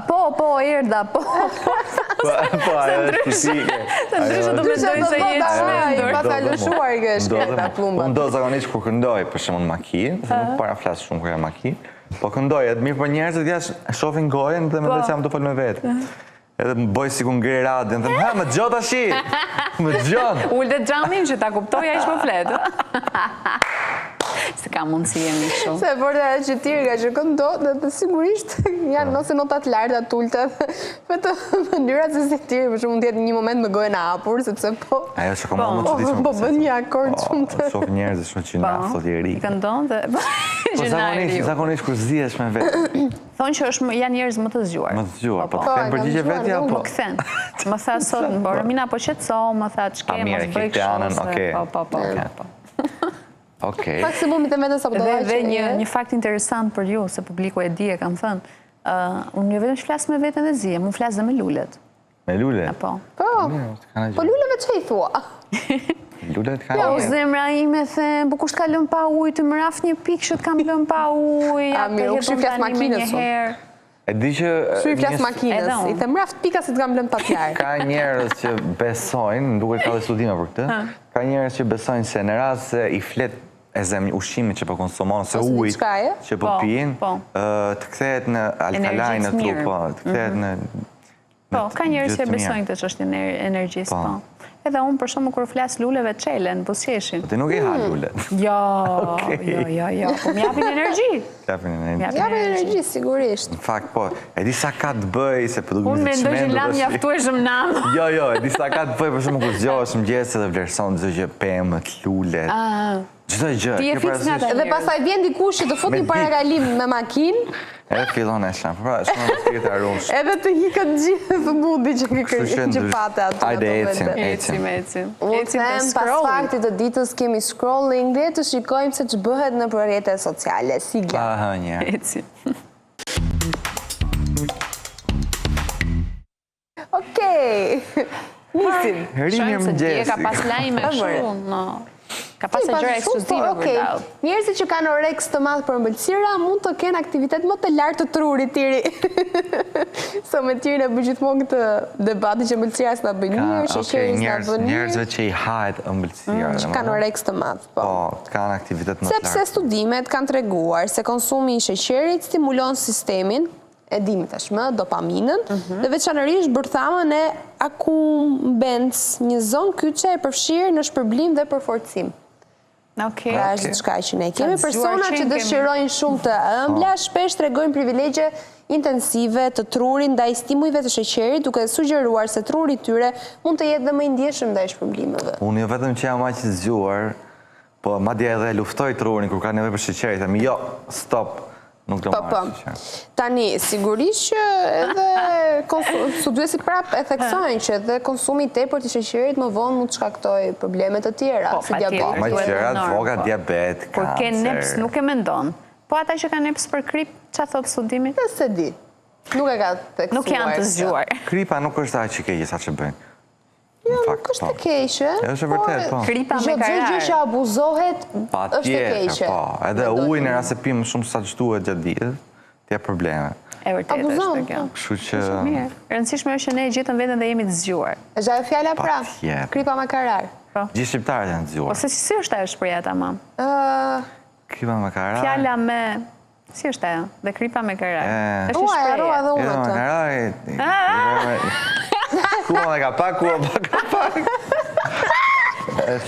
Po, po, erdha, po. Po, po, ajo është tipike. Se ndryshe do Ndryshe mendoj do se je thotë, "Ai, çmendur. pa ta Ndodhe mu. lëshuar kjo e Ndodhe shkreta mu. plumbat. Unë do zakonisht kur këndoj, për shembull në makinë, se nuk para flas shumë kur jam në makinë, po këndoj, edhe mirë po njerëzit jashtë shohin gojën dhe mendojnë se jam të fol me vetë. Edhe më bëj sikur ngre radion, them, "Ha, më dëgjoj tash." Më dëgjon. Ul dhe xhamin që ta kuptoj ai ç'po flet. Se ka mundësi jemi kështu. Se por dhe që tirga që këndon, dhe, dhe sigurisht janë ose notat larta, tulta, vetëm mënyra se si tiri, për shembull mund të jetë një moment me gojën e hapur, sepse po Ajo që ka më Po, çuditshme. po bën një akord shumë të- Shoh njerëz shumë që na thotë i ri. Këndon dhe Po që na e zakonisht, riu. zakonisht kur zihesh me vetë, Thonë që është më- janë njerëz më të zgjuar. më të zgjuar, po Po, të e kthen kam përgjigje zgjuar, vetja dhe unë. apo? Më kthen. Më tha sot, po Romina po qetëso, më tha ç'ke, A, mos mirë, e bëj ke këtë kështu. anën, se- okej. Po, po, po, po, po. Okej. Maksimumi të vetën sa Dhe budalla dhe që një je. një fakt interesant për ju, se publiku e di e kam thënë. ë unë jo vetëm që flas me veten dhe zihem, unë flas dhe me lulet. Me lule. Po. Po. Mirë, s'ka ndonjë Po gjë. luleve ç'e i thua? Lulet kanë. Po zemra ime them, po kush të ka lënë pa ujë, të më raf një pikë që të kam lënë pa ujë, A, ja të mirë, unë kështu i jeton flas tani me makinës një unë. herë. E di që Kështu i flas një- makinës, Edhe unë. i them raft pika se të kam lënë pa tjarë. Ka njerëz që besojnë, më duket ka dhe studime për këtë, ka njerëz që besojnë se në rast se i flet e zem ushqimit që po konsumon, ose Ose ujit diçkaje. që po Po, pin, po. ë, të kthehet në alkalaj Energji në të trup, mirë. po, të kthehet në Mhm. Po, ka njerëz që e besojnë këtë çështjen e energjisë, po. po. Edhe unë për shembull kur flas luleve çelen, buzëqeshin. Po ti nuk i ha hmm. lulet. Jo, jo, jo, jo. Po më japin energji. Japin energji. Japin energji sigurisht. Në fakt po, e di sa ka të bëj se po duket Unë mendoj që lamë mjaftueshëm nam. Jo, jo, e di sa ka të bëj për shembull kur zgjohesh në mëngjes edhe vlerëson çdo gjë, pemët, lulet. Ah. Çdo gjë. Ti je fiks nga ata. Dhe pastaj vjen dikush që të fut një parakalim me makinë. Edhe fillon e shan. Pra, është shumë vështirë ta ruash. Edhe të ikën gjithë moodi që ke kërë, që pate aty. Hajde ecim, ecim. Ecim, ecim. Ecim të scrolling. Pas faktit të ditës kemi scrolling dhe të shikojmë se ç'bëhet nëpër rrjete sociale. Sigla. Pa hënje. Ecim. Okej. Nisim. Rini se dje ka pas lajme shumë, no. Ka pas gjëra ekskluzive po, okej. Njerëzit që kanë oreks të madh për ëmbëlsira mund të kenë aktivitet më të lartë të trurit tiri. So me tirin e bëj gjithmonë këtë debatin që ëmbëlsira s'na bën mirë, sheqeri s'na bën mirë. Njerëzve që i hahet ëmbëlsira. Mm, që kanë oreks të madh, po. Po, kanë aktivitet më të lartë. Sepse studimet kanë treguar se konsumi i sheqerit stimulon sistemin e dimë tashmë, dopaminën, mhm. dhe veçanërisht bërthamën e accumbens, një zonë kyçe e përfshirë në shpërblim dhe përforcim. Okay. Pra është diçka që ne kemi persona që dëshirojnë shumë të ëmbla, po. shpesh tregojnë privilegje intensive të trurit ndaj stimujve të sheqerit, duke sugjeruar se truri i tyre mund të jetë dhe më i ndjeshëm ndaj shpërblimeve. Unë jo vetëm që jam aq i zgjuar, po madje edhe luftoj trurin kur ka nevojë për sheqer, i them jo, stop. Nuk do po, marrë po. sheqer. Tani, sigurisht që edhe studiuesit prapë e theksojnë që edhe konsumi i tepërt i sheqerit më vonë mund të shkaktojë probleme të tjera, po, si diabeti. Po, më gjëra të vogla, po. diabet, kancer. Kur ke neps nuk e mendon. Po ata që kanë neps për krip, ça thotë studimi? S'e di. Nuk e ka theksuar. Nuk janë të zgjuar. Kripa nuk është aq e keqe sa që bëjnë. Jo, nuk është e po. keqe. Është e vërtetë, po. Kripa me karar. Çdo gjë që abuzohet është e keqe. Po, edhe ujin në rast se pimë shumë sa ç'duhet gjatë ditës, të jep probleme. E vërtetë është kjo. po. Kështu që Mirë. Rëndësishme është që ne e gjetëm veten dhe jemi të zgjuar. Është ajo fjala pra. Kripa me karar. Po. Gjithë shqiptarët janë të zgjuar. Ose si është ajo shprehja tamam? Ë Kripa me karar. Fjala me Si është ajo? Dhe kripa me karar. Është një shprehje. Ua, edhe unë atë. Me karar. Kuha me kapak, kuha pa kapak.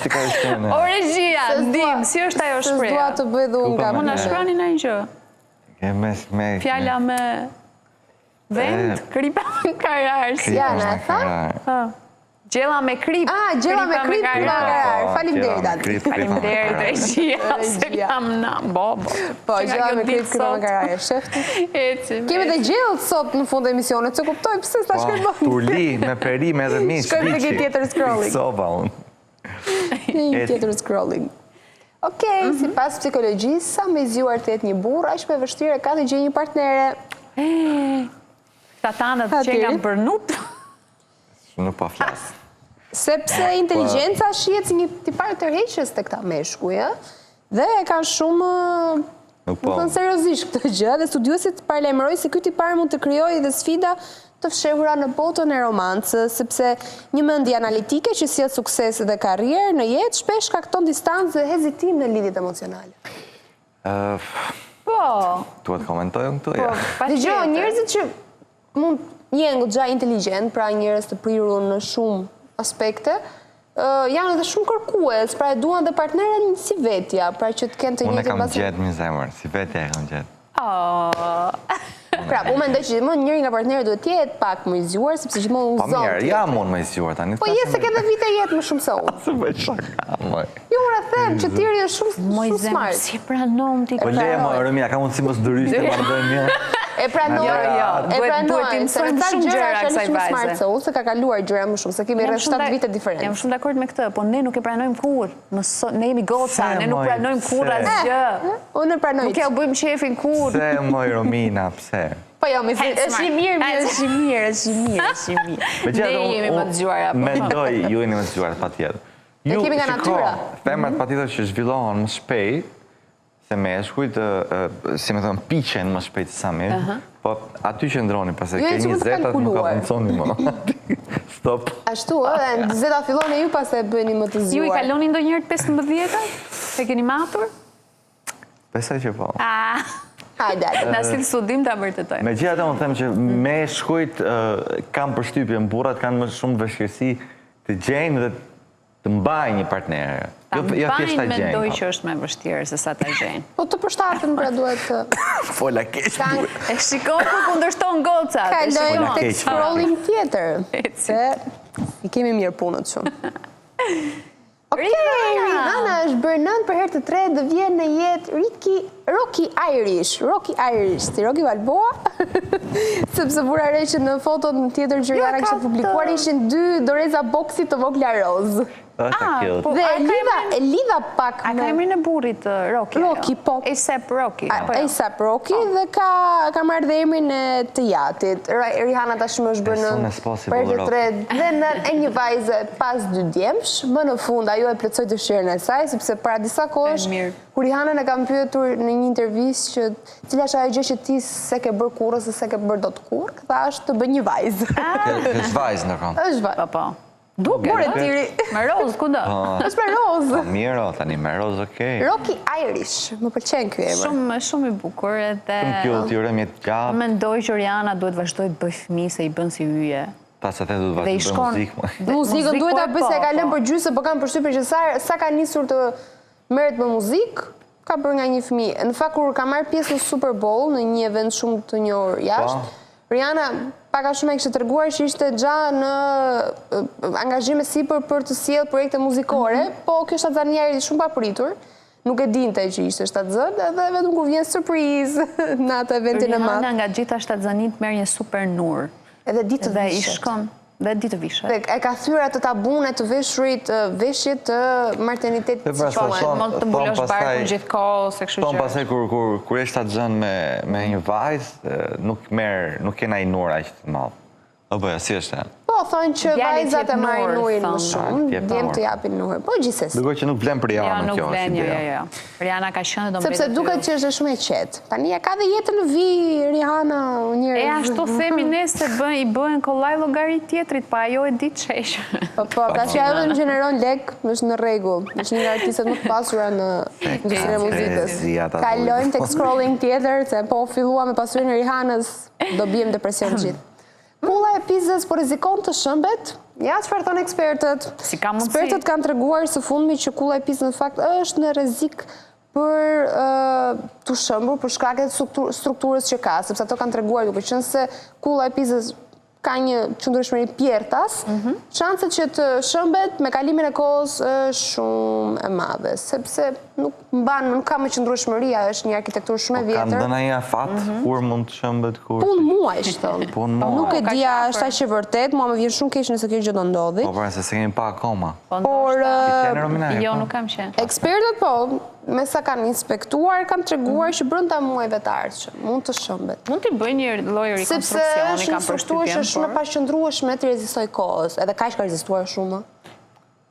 Si ka ishte O regjia, ndihmë, si është ajo shprehja? S'dua të bëj dhe unë nga. Mund na shkruani ndonjë gjë? Me Fjala me vend, kripa me karar. Si janë, e tha? Gjella me krip. Ah, gjella me krip, kripa me karar. Po, Faleminderit Adi. Faleminderit regjia, se kam na bobo. Po, gjella me krip, kripa me karar. Shef. Ecim. Kemi dhe gjellë sot në fund të emisionit, s'e kuptoj pse s'ta po, shkoj më. Turli me perime dhe mish. Shkojmë tek një tjetër scrolling. Soba unë. Një tjetër scrolling. Okej, mhm. sipas psikologjisë, sa më i zgjuar të jetë një burrë, aq më e vështirë e ka të gjejë një partnere. Këta tanët që kanë bërnut. Nuk po flas. Sepse inteligjenca shihet si një tipar tërheqës te këta meshkuj, ë? Dhe e kanë shumë Nuk po. Më thënë seriozisht këtë gjë dhe studiuesit paralajmërojnë se ky tipar mund të krijojë dhe sfida të fshehura në botën e romancës, sepse një mendje analitike që sjell sukses dhe karrierë në jetë shpesh shkakton distancë dhe hezitim në lidhjet emocionale. Po. Duhet komentoj unë këtu? Po, ja. Dëgjo, njerëzit që mund jenë goxha inteligjent, pra njerëz të prirur në shumë aspekte, janë edhe shumë kërkues, pra e duan dhe partneren si vetja, pra që të kenë të Unë e njëjtin kam bazim. gjetë një zemër, si vetja e kam gjetë. Oh. Pra, unë mendoj që gjithmonë njëri nga partnerët duhet të jetë pak më i zgjuar, sepse gjithmonë Po udhëzon. mirë, jam unë më i zgjuar tani. Po je se ke dhe vite jetë më shumë se unë. Se bëj shaka, moj. Jo, unë e them që Tiri është shumë Moj shumë zemër, smart. si e pranon ti Po këtë? le, moj, Romina, ka mundësi mos ndrysh të marrëdhënie. E pranoj, Jo, jo, e duhet- pranoj, duhet t'i se në mësojmë ca shumë gjëra gjëra është kësaj shumë vajze. smart se unë, se ka kaluar gjëra më shumë, se kemi rreth 7 vite diferencë. Jam shumë dakord me këtë, po ne nuk e pranojmë kurrë. Mëso, ne jemi goca, ne nuk moj, pranojmë kurrë pse? asgjë. Unë e pranoj. Nuk ja u bëjmë qefin kurrë. Pse, moj, Romina, pse? Po jo, mi Hec, është i mirë, Mark. mirë, është i mirë, është i mirë, është i mirë. Megjithatë, Ne unë- jemi më të zgjuara, po. Mendoj, ju jeni më të zgjuara, patjetër. Ne Ju, kemi nga shiko, natyra. Femrat patjetër që zhvillohen më shpejt, se meshkujt, si me thënë, piqen më shpejt se sa meshkujt, po aty qëndroni, pastaj Jo, ke jeni shumë të 20-at nuk kalkuluar. avanconi më. Stop. Ashtu, ë, në 20-ta filloni ju pastaj bëheni më të zgjuar. Ju i kaloni ndonjëherë 15-at? E keni matur? Besoj që po. Ah. Hajde, hajde. Na sill studim ta vërtetojmë. Megjithatë unë them që meshkujt kam përshtypjen burrat kanë më shumë vështirësi të gjejnë dhe të mbajnë një partner. Ta Jo, jo thjesht ta mbajnë gjejnë. mendoj po. që është më e vështirë se sa ta gjejnë. Po të përshtaten pra duhet të... Fola keq. Kanë- E shikon ku kundërshton gocat. e Kalojmë shikon. tek Keq. scrolling tjetër. Eci. Se i kemi mirë punët shumë. Okej, Rihanna! Rihanna është bërë nënë për herë të tretë dhe vjen në jetë Ricky Rocky Irish, Rocky Irish, si Rocky Balboa. Sepse vura re që në foton tjetër që Jo, Rihanna ka kishte publikuar të- ishin dy doreza boksi të vogla rozë. Është Ah, cute. po, Dhe a e ka lidha, emrin- e lidha pak A ka emrin e burrit uh, Rocky? ajo? Rocky, po. A$AP Rocky. apo jo? A$AP Rocky dhe ka ka marrë dhe emrin e të jatit. Ra- Rihanna tashmë është bërë As soon në as possible, për të Rocky. tretë dhe në e një vajze pas dy djemsh, më në fund ajo e plotësoi dëshirën e saj sepse para disa kohësh E mirë. kur Rihanna e kam pyetur në një intervistë që cila është ajo gjë që ti s'e ke bërë kurrë ose s'e ke bërë dot kurrë, tha është të bëj një vajzë. Është vajzë ndërkohë. Është vajzë. Po, po. Duke, Bure ë? tiri. Me rozë, kudo. Është me rozë. Po mirë, o, tani me rozë, okej. Rocky Irish, më pëlqen ky emër. Shumë, shumë i bukur edhe... Shumë cute, ju urojmë jetë gjatë. Mendoj që Rihanna duhet vazhdoj të bëj fëmijë se i bën si yje. Ta se the do të Dhe i vazhdoj të bëj shkon- muzikë. mo. Dhe Muzikën muzikë duhet ta po, bëj se e ka po. lënë për gjysmë, po kam përshtypjen që sa sa ka nisur të merret me muzikë, ka bërë nga një fëmijë. Në fakt kur ka marrë pjesë në Super Bowl, në një event shumë të njohur jashtë, Rihanna pak a shumë e kishte treguar që ishte gja në e, angazhim e sipër për të sjellë projekte muzikore, po kjo shtatzania erdhi shumë papritur. Nuk e dinte që ishte shtatzën, edhe vetëm kur vjen surprizë në atë eventin e madh. Rihanna nga gjitha shtatzanit merr një super nur. Edhe ditë të Dhe i vishet. shkon dhe ditë vishet. Dhe e ka thyer atë tabun e të veshurit, e, veshjet të maternitetit. Dhe pra, si quhen. thonë- Mund të mbulosh thonë pastaj- barkun gjithkohë, se kështu Thonë gjëra. pastaj kur kur kur je shtatzën me me një vajzë, e, nuk merr, nuk ke ndonjë nur aq të madh. Apo ja, si është? e? Po, thonë që Djali vajzat t'jep e marrin nur, nurin më thonë. shumë, Ah, t'jep djem nur. të japin nur. Po, gjithsesi. Duke që nuk vlen për Jo, Rihanën nuk kjo është vlen, jo, ideja. jo, jo. Rihanna ka qenë dhe do Sepse mbetet duket yll. që është shumë e qetë. Tani e ka dhe jetën në vi Rihanna, o njerëz. E ashtu themi ne se bën, i bëhen kollaj llogari tjetrit, pa ajo e di çesh. Po, po, tash ajo vetëm gjeneron lek, është në rregull. Është një nga artistët më të pasura në industrinë e muzikës. Zia ta Kalojmë duhet. tek scrolling tjetër, se po fillua me pasurinë e Rihanës, do bijem depresion gjithë. Kulla e Pizës po rrezikon të shëmbet? Ja, çfarë thonë ekspertët? Si ka mundësi? Ekspertët kanë treguar së fundmi që kulla e Pizës në fakt është në rrezik për të shëmbur për shkak të struktur- strukturës që ka, sepse ato kanë treguar duke qenë se kulla e Pizës ka një qëndrueshmëri pjerrtas, Mhm. shanset që të shëmbet me kalimin e kohës është shumë e madhe, sepse nuk mban, nuk ka më qëndrueshmëri, ajo është një arkitekturë shumë e Po Kanë vjetër. dhënë ai afat kur mund të shëmbet kur. Punë muajsh thonë. Punë muaj. Nuk e Po, ka di a qenë është aq e vërtet, mua më vjen shumë keq nëse kjo gjë do ndodhi. Po pra, se s'e kemi pa akoma. Po Por ndoshta. Ke qenë Romina? Jo, po? nuk kam qenë. Ekspertët po, me sa kanë inspektuar, kanë treguar që brenda muajve të ardhshëm mund të shëmbet. Mund t'i bëjnë një lloj Sepse rekonstruksioni, është kam një strukturë që përshtypjen, është shumë e por paqëndrueshme të rezistojë kohës, edhe kaq ka rezistuar shumë.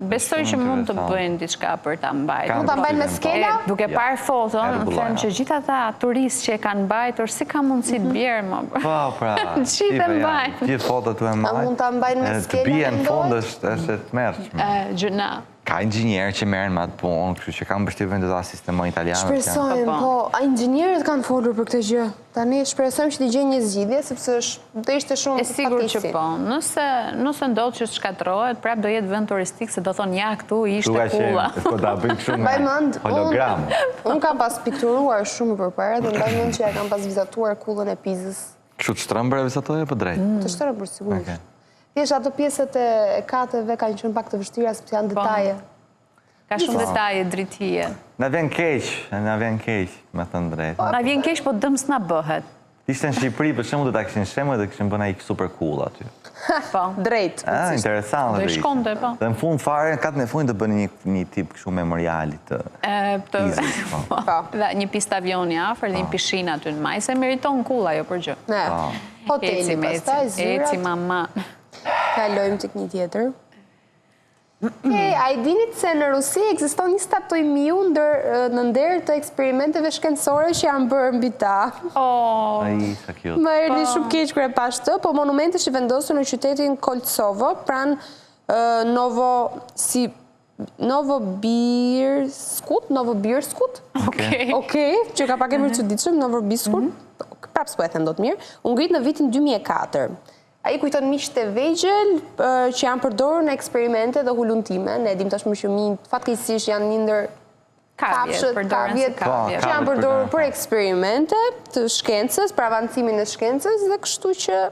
besoj që mund të bëjnë diçka për ta mbajtur. Kam Mund ta mbajnë me përshtypjen, po. skela? E, duke Ja. parë foton, E them rregullojnë. që gjithë ata turistë që e kanë mbajtur, si ka mundësi të bjerë më? Po, pra. Gjithë e shife janë, mbajnë. Gjithë fotot tu e mbajnë. mund ta mbajnë me Edhe skela, Të bie në mendohet? fund është është e tmerrshme. E, Gjëna. Ka inxhinier që merren me atë punë, kështu që kam përshtypjen do ta sistemojnë italianët. janë. Shpresojmë, Po, po, a inxhinierët kanë folur për këtë gjë. Tani shpresojmë që të gjejnë një zgjidhje sepse është do ishte shumë E sigurt që fatkeqësi. po. Nëse nëse ndodh që shkatërrohet, prap do jetë vend turistik se do thonë ja këtu ishte Duka që kulla. po ta bëjmë kështu me Mbaj mend, unë- hologram. Unë kam pas pikturuar shumë përpara dhe mbaj mend që ja kam pas vizatuar kullën e Pizës. Kështu të shtrembër e vizatoje apo drejt? Të shtrembër sigurisht. Okej. Thjesht ato pjesët e kateve kanë qenë pak të vështira sepse janë detaje. Ka shumë detaje dritije. Na vjen keq, na vjen keq, me thënë drejt. Na vjen keq, po dëm s'na bëhet. Ishte në Shqipëri, për shembull, do ta kishin shembull dhe kishin bën ai super cool aty. Po. Drejt. Ah, interesante. Do i ishte. shkonte, po. Dhe në fund fare, në katën e fundit do bënin një një tip kështu memoriali të E, të, Pizës, po. Po. Dhe një pistë avioni afër dhe një pishinë aty në maj, se meriton kulla jo për gjë. Ne. Po. Hoteli Eci, me pastaj, eci, eci zyrat. mama. Kalojmë tek një tjetër. Okej, a i dinit se në Rusi ekziston një statujë miu ndër në nder të eksperimenteve shkencore që janë bërë mbi ta. Oh, Ai, sa cute. Më erdhi shumë keq kur e pash këtë, po monumenti është i vendosur në qytetin Koltsovo, pranë Novo si. Novobirskut, Novobirskut. Okej. Okej, që ka pak emër të çuditshëm, Novobirskut. Mhm. Prapë s'po e them dot mirë. U ngrit në vitin 2004. Ai kujton miqtë e vegjël që janë përdorur në eksperimente dhe hulumtime. Ne e dimë tashmë që minjtë fatkeqësisht janë një ndër kafshët, kavjet, po, që janë përdorur për eksperimente të shkencës, për avancimin e shkencës dhe kështu që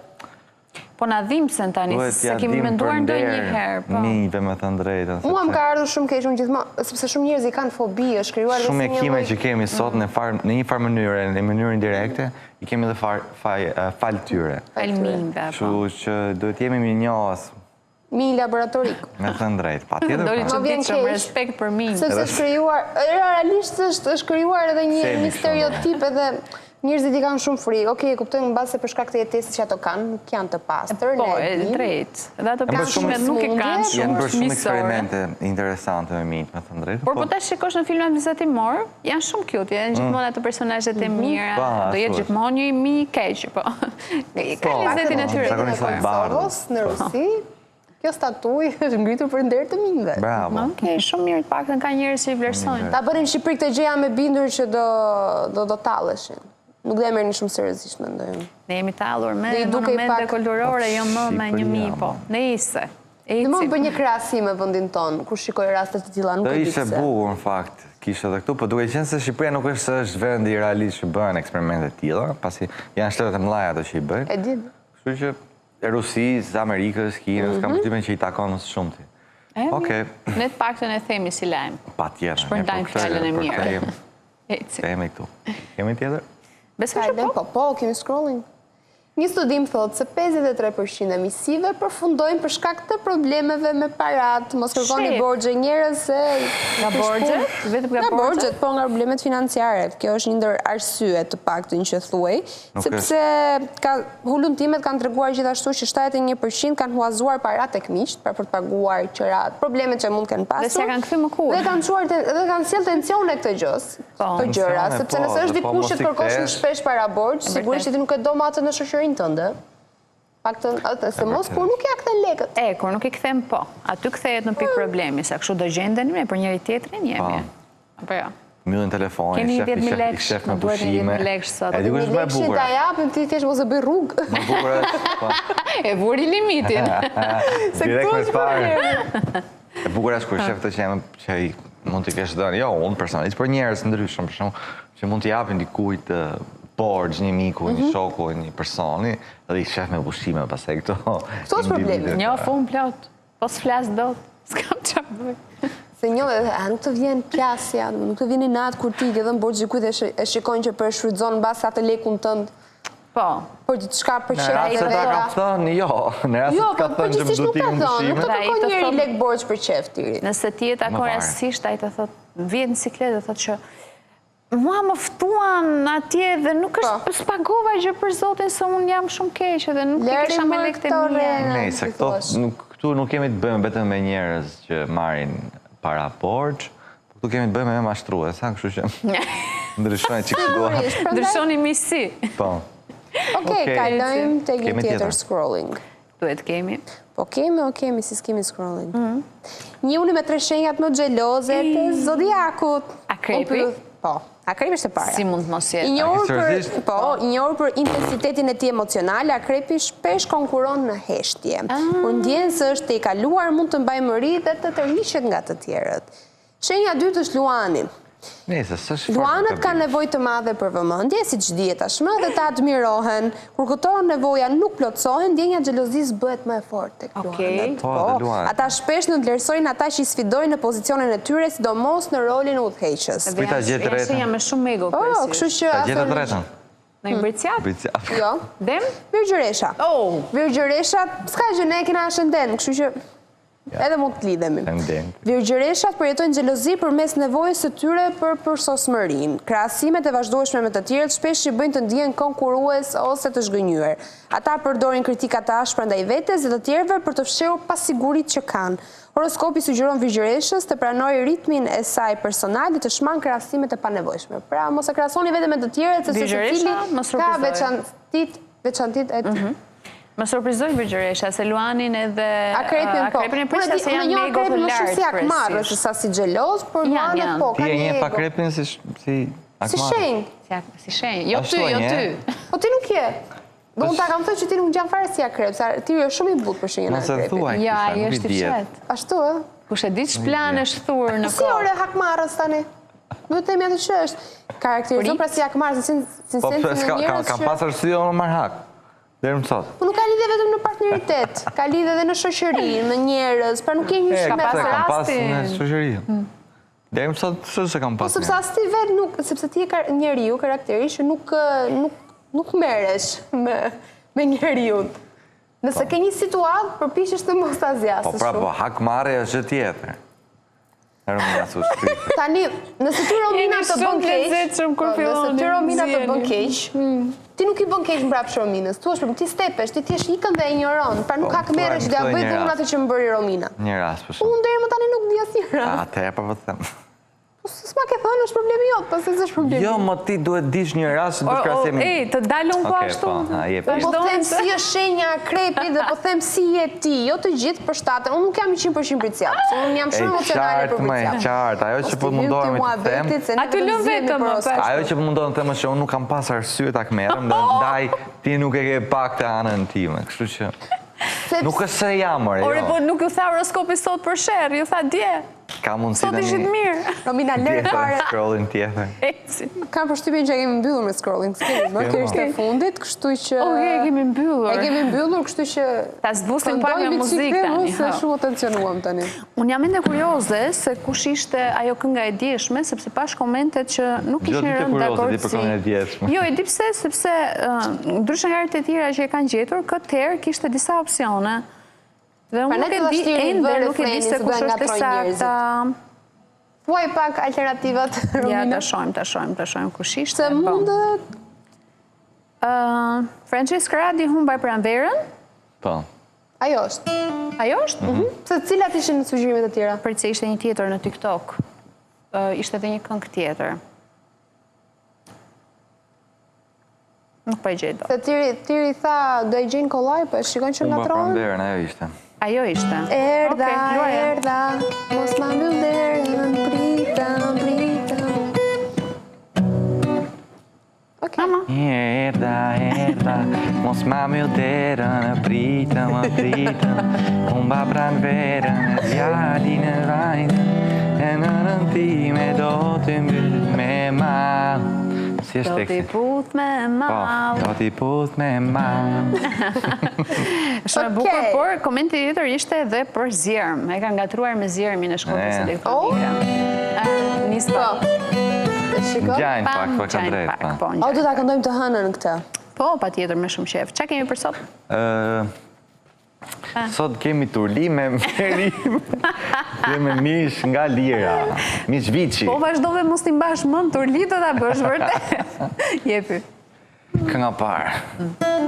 Po na dhimbsen tani, s'e kemi menduar ndonjëherë. Po. Minjve me thënë drejtën. Mua më ka ardhur shumë keq, unë gjithmonë, sepse shumë njerëz i kanë fobi, është krijuar dhe si një Shumë mjekime që kemi sot në farë, në një farë mënyre, në mënyrë indirekte, i kemi dhe falë tyre. Falë minjve, po. Kështu që duhet jemi mirënjohës Minj laboratorik. Me thënë drejt, patjetër. Doli që ditë shumë respekt për minjtë. Sepse është krijuar, realisht është është krijuar edhe një një stereotip edhe njerëzit i kanë shumë frikë. Okej, e kuptojmë mbase për shkak të jetesës që ato kanë, nuk janë të pastër, po, ne e dimë. Po, e drejtë. Edhe ato pjesë nuk e kanë shumë Janë bërë shumë eksperimente interesante me minjtë, me thënë drejt. Por po ta shikosh në filmat vizatimor, janë shumë cute, janë mm. gjithmonë ato personazhet e mhm. mira, do jetë gjithmonë një mi i keq, po. Ka po, lezetin e tyre. Zakonisht të bardhë. Në Rusi, kjo statujë është ngritur për nder të minjve. Bravo. Okej, shumë mirë, të paktën ka njerëz që i vlerësojnë. Ta bënim në Shqipëri këtë gjë jam e bindur që do do do talleshin. Nuk do e merrnin shumë seriozisht mendoj unë. Ne jemi tallur me monumente kulturore, jo më me një mi, po. Nejse. Gjithmonë bëj një krahasim me vendin tonë, kur shikoj raste të tilla, nuk e di pse. Do ishte bukur në fakt, kishte edhe këtu, po duke qenë se Shqipëria nuk është se është vendi realisht që bëhen eksperimente të tilla, pasi janë shtetet e mëdha ato që i bëjnë. E di. Kështu që e Rusisë, Amerikës, Kinës, kam mhm. përshtypjen që i takon më së shumti. Okej. Ne të paktën e themi si lajm. Patjetër. Shpërndajmë fjalën e mirë. Themi këtu. Kemi tjetër? Besoj që po. Po, po, kemi scrolling. Një studim thotë se 53 për qind e miqësive përfundojnë për shkak të problemeve me paratë. Mos kërkoni borxhe njerëz se Nga borxhet? Vetëm nga borxhet? Po nga problemet financiare. Kjo është një ndër arsyet të paktën që thuhej, sepse ka hulumtimet kanë treguar gjithashtu që 71 për qind kanë huazuar para tek miqtë, pra për të paguar qiratë, problemet që mund të kenë pasur. Dhe s'ia kanë kthyer më kurrë. Dhe kanë çuar dhe kanë sjellë tensione këtë gjë. Po. Këto gjëra, sepse nëse është po, dikush që të kërkon shumë shpesh para borxh, sigurisht që ti nuk e do më atë në shoqërinë tënde. Paktën, atë, se mos kur nuk ia kthen lekët. E, kur nuk i kthen po. Aty kthehet në pikë mm. problemi, se kështu do gjenden ne për njëri tjetrin jemi. Po. Apo jo. Mbyllin telefonin, Kemi shef, 10.000 shef, lekë, shef më me duhet një pushime. 10.000 lekë sot. E di kush është më e Lekshin bukur. ta japim, ti thjesht mos e bëj rrugë. Më bukur është, po. E vuri limitin. Se Direkt këtu me është parë. problemi. E bukur është kur shef këtë që jam që i mund t'i kesh dhënë, jo unë personalisht, por njerëz ndryshëm, për shembull, që mund t'i japin dikujt borxh një miku, një mhm. shoku, një personi, dhe i shef me pushime pastaj këto. Këto është problemi. Njoh unë plot. Po s'flas dot. S'kam çfarë bëj. Se njoh, a nuk të vjen plasja, nuk të vjen inat kur ti i ke dhënë borxh dikujt dhe e shikon që po e shfrytëzon mbase atë lekun tënd. Po. Për diçka për qejf. Në rast se ta ka thënë, jo. Në rast se jo, të ka po, thënë që më duhet të Nuk të kërkon njeri lek borxh për qejf tiri. Nëse ti e takon rastësisht, ai të thotë, vjen në siklet dhe thotë që mua më ftuan atje dhe nuk është, po. s'pagova gjë për zotin se unë jam shumë keq dhe nuk e kisha me lekët e mia. Nejse, këto, këtu nuk kemi të bëjmë vetëm me njerëz që marrin para borxh, Po këtu kemi të bëjmë me mashtrues, ha, kështu që ndryshojnë çik situata. Ndryshoni miqësi. Po. Okej, kalojmë tek një tjetër scrolling. Duhet kemi. Po kemi, o kemi, si s'kemi scrolling. Mhm. Njihuni me tre shenjat më xheloze të zodiakut. Akrepi? Po. Akrepi është e para. Si mund të mos jetë? I njohur për, po, i njohur për intensitetin e tij emocional, Akrepi shpesh konkuron në heshtje. Ah. Kur ndjen se është tejkaluar, mund të mbajë mëri dhe të tërhiqet nga të tjerët. Shenja e dytë është Luani. Nëse s'është Luanët kanë nevojë të madhe për vëmendje, siç dihet tashmë, dhe të admirohen. Kur këto nevoja nuk plotësohen, ndjenja e xhelozisë bëhet më e fortë tek luanët. Po, po, ata shpesh nënvlerësojnë ata që i sfidojnë në pozicionin e tyre, sidomos në rolin udhëheqës. Ku ta gjetë të Shenja me shumë ego Po, kështu që Ta gjetë të tretën. Në një bricjap? Bricjap. Jo. Dem? Virgjëresha. Oh. Virgjëresha, s'ka gjë, ne kena ascendent, kështu që Edhe mund të lidhemi. Virgjëreshat përjetojnë xhelozi përmes nevojës së tyre për përsosmërinë. Krahasimet e vazhdueshme me të tjerët shpesh i bëjnë të ndihen konkurrues ose të zhgënjyer. Ata përdorin kritika të ashpra ndaj vetes dhe të tjerëve për të fshehur pasiguritë që kanë. Horoskopi sugjeron Virgjëreshës të pranojë ritmin e saj personal dhe të shmangë krahasimet e panevojshme. Pra, mos e krahasoni veten me të tjerët sepse secili ka veçantitë veçantitë e tij. Mhm. Më surprizoi Virgjëresha, se Luanin edhe Akrepin, po. Akrepin e prisja se janë me ego të lartë. Më shumë si hakmarrës, se sa si xheloz, por Luanët po, ka një ego. Ti e njeh Akrepin si hakmarrës? Si shenjë. Si shenjë, jo ty, jo ty. Po ti nuk je. Dhe unë ta kam thënë që ti nuk ngjan fare si akrep, se ti je shumë i butë për shenjën e akrepit. Mos e thuaj, ja, ai është i fshehtë. Ashtu, e? Kush e di ç'planesh thur në kohë. Si ore hakmarrës tani? Duhet të themi atë që është. Karakterizon pra si hakmarrës, si si po, sensin e njerëz që... Kam pas arsye unë marr hak. Deri më sot. Po nuk ka lidhje vetëm në partneritet, ka lidhje edhe në shoqëri, me njerëz, pra nuk je një shumë e Kam pas në shoqëri. Hmm. Deri më sot pse s'e kam po, pas. Po sepse as ti vetë nuk, sepse ti je njeriu karakteri që nuk nuk nuk merresh me me njeriun. Nëse po. ke një situatë, përpiqesh të mos ta zgjasësh. Po pra, po hakmarrja është gjë tjetër. Tani, nëse ty Romina të bën keq, po, nëse ty Romina të bën keq, hmm. ti nuk i bën keq mbrapsht Rominës. Thua për ti stepesh, ti thjesht ikën dhe e injoron. Pra nuk po, hakmerresh do ia bëj dhe unë atë që më bëri Romina. Një rast për shembull. Unë deri më tani nuk di asnjë rast. Atëherë po po them. Po s'ma ke thënë, është problemi jot, po se s'është problemi. Jo, mo ti duhet dish një rast që do të krahasemi. Ej, të dal unë po ashtu. Po, ha, jep. Po them si është shenja e akrepit dhe po them si je ti, jo të gjithë përshtaten. Unë nuk jam 100% bricjap, se unë jam shumë emocionale për bricjap. E qartë, ajo që po mundohem të them. Aty lëm vetëm më pas. Ajo që po mundohem të them është që unë nuk kam pas arsye të hakmerrem dhe ndaj ti nuk e ke pa këtë anën time, kështu që Nuk është se jam, ore, jo. Ore, po nuk ju tha horoskopi sot për sherr, ju tha dje. Ka mundësi Sot ishit mirë. Romina, lërë fare. Scrolling tjetër. Kam përshtypjen që e kemi mbyllur me scrolling. S'kemi më, kjo ishte e fundit, kështu që... Okej, e kemi mbyllur. E kemi mbyllur, kështu që... Ta zbusim pak me muzikë tani. Se shumë u tensionuam tani. Unë jam ende kurioze se kush ishte ajo kënga e djeshme, sepse pashë komentet që nuk ishin rënë dakord si... për këngën e djeshme. Jo, e di pse, sepse ndryshe nga herët e tjera që e kanë gjetur, këtë herë kishte disa opsione. Dhe unë nuk e di ende, nuk e di se kush është e sakta. Thuaj pak alternativat, Romina. Ja, ta shohim, ta shohim, ta shohim kush ishte. Se po. mundet... Françesk Radi humba pranverën? Po. Ajo është. Ajo është? Mhm. Se cilat ishin sugjerimet e tjera? Prit se ishte një tjetër në TikTok. Ishte edhe një këngë tjetër. Nuk po e gjej dot. Se tiri, tiri tha, do e gjejnë kollaj, po e shikon që ngatërrohen? Humba pranverën, ajo ishte. Ajo ishte. Erdha, erdha, mos ma mbyll derën, pritëm, pritëm. Okej. Ama. Erdha, erdha, mos ma mbyll derën, pritëm, pritëm, humba pranverën, djalin e vajzën, e nënën time do t'i mbyt me mall. Si është teksti? Do t'i puth me po, mall. Do t'i puth me mall. Shumë e bukur, por komenti tjetër ishte edhe për zjerm. E kanë ngatërruar me zjermin e Shkodrës Elektronike. Oh. Nis po. Ngjajnë pak, po ka drejt. Po. po o, do ta këndojmë të hënën këtë? Po, patjetër me shumë qejf. Ça kemi për sot? Sot kemi turli me perime dhe me mish nga lira. Mish viçi. Po vazhdove mos t'i mbash mend turli do ta bësh vërtet. Jepi. Kënga parë.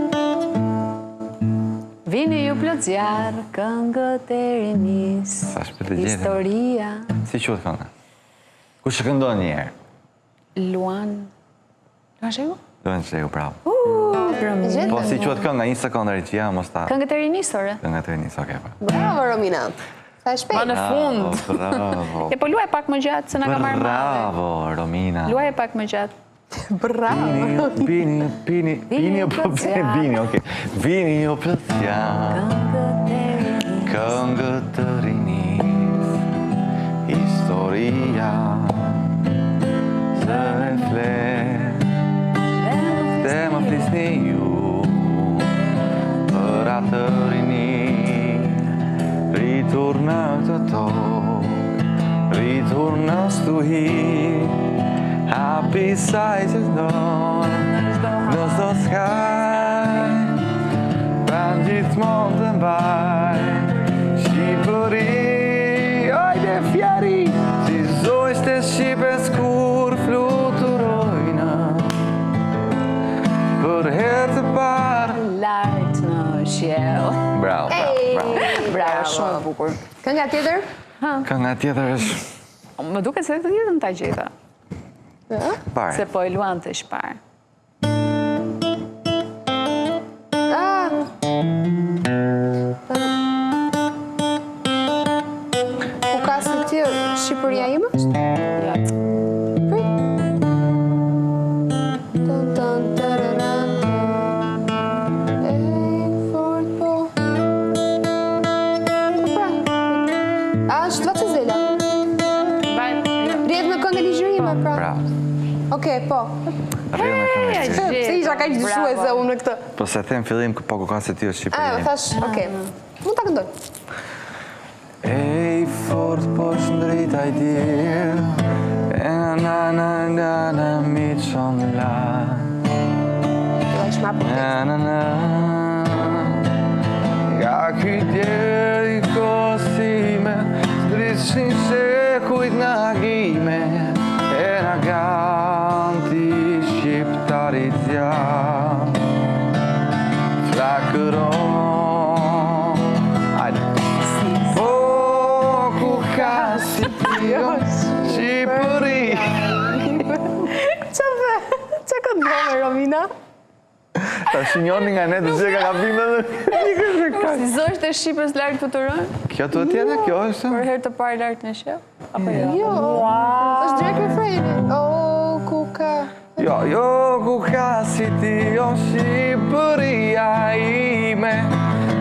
Vini ju plot zjarr, këngët e rinisë. Sa shpejt e gjeti. Historia. Si quhet kënga? Kush e këndon një herë? Luan. Luan Shehu? Luan Shehu, bravo. Uh, po si quhet kënga, një sekondë regjia, mos ta. Këngët e rinisë, ore. Këngët e rinisë, okay, po. Bravo Romina. Sa e shpejt. Ma në fund. Bravo. E po luaj pak më gjatë se na ka marrë malli. Bravo Romina. Luaj pak më gjatë. Bravo. Vini, vini, vini, po vini, okay. Vini ju plot zjarr. Këngët të rinisë. Historia. Zë e flet. Dhe më flisni ju. Për atë rini. Rritur në këtë tokë. Rritur në stuhi. Hapi i saj që Në çdo skaj Pranë gjithmonë të mbaj Shqipëri Ojde fjari Si zogjtë e shqipes kur fluturojnë Për herë të parë Lart në qiell Bravo, bravo, bravo Bravo, shumë e bukur Kënga tjetër? Kënga tjetër është Më duket se të tjetër në ta gjeta Parë. Se po e luante që parë. Ah. Po. Rrjedh me këngë e Shqipërisë. Pse isha kaq dyshuese unë në këtë? Po se them fillim po ku ka se ti o Shqipëri. Ah, thash, okay. Mund ta këndoj. Ej, fort po shndrit ai diell E na na na na na mi qon la Na na na Nga ky diell i kohës sime Zdritëshin shekujt në agime E në ganti shqiptarit zjarr Flakëron Hajde Po ku ka si ti o Shqipëri Ça the? Ça këndove, Romina? Ta shinjoni nga ne të gjithë ka gabime dhe Si zogjtë e Shqipës lart fluturojnë? Kjo të tjetë, kjo është? Për herë të parë lart në qiell? Apo jo? Jo, është direkt refreni. O, ku ka... Jo, jo, ku ka si ti, o Shqipëria ime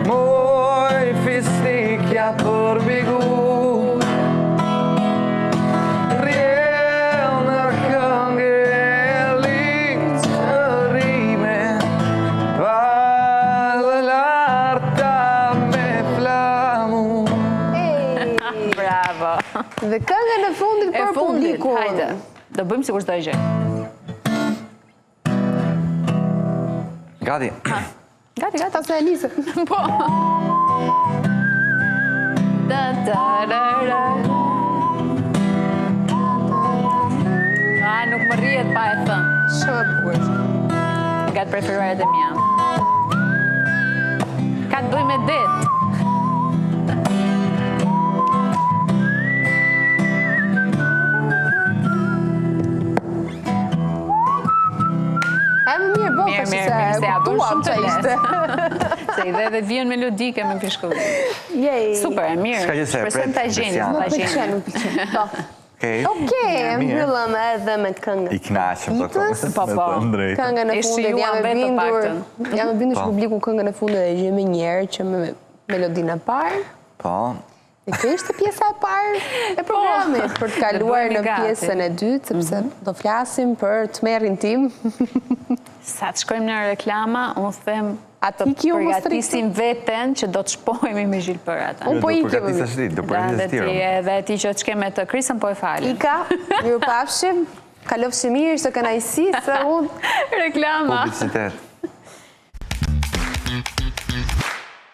Moj fisnikja përmbi gur Rrjedh në këngë e Valë larta me flamur Bravo. Dhe këngën e fundit E për fundit, publikun. hajde. Do bëjmë sikur s'do e gjej. Gati. Gati, gati. Ta se e nisë. Po. Da, da, da, da. A, nuk më rrihet pa e thënë. Shumë e bukur. Nga të preferuarat e mia. Ka të bëjë me det. E më mirë, bo, Mirë, tash mirë, se mirë, se ja bën kuptuam shumë të ça ishte. lehtë. Se i dhe dhe vjen melodike me pishkëllim. Jej. Super, e mirë. S'ka gjë se e pret, Shpresojmë ta gjeni, Besiana. ta Më pëlqen, gjeni. më pëlqen. Po. Okej. Okej, e Mirë. mbyllëm edhe me këngën. I knaqëm të Ditës? Po, po. Këngën e E fundit shijuam jam e vetë të bindur. paktën. Jam e bindur që Po. publiku këngën e fundit e gjen menjëherë që me melodinë e parë. Po. Dhe kjo ishte pjesa e parë e programit për të kaluar bëhemi në gati. pjesën e dytë, sepse do flasim për tmerrin tim. Sa të shkojmë në reklama, unë them A të ti kjo mos përgatisim veten që do të shpohemi me gjilpërat. Unë po Do ikem. përgatisesh ti, do përgatisesh Dhe ti. ti, Roma. edhe ti që të shke me të Krisën, po e falim. Ika, mirupafshim, kalofshim mirë, ishte kënaqësi se unë Reklama. Publicitet.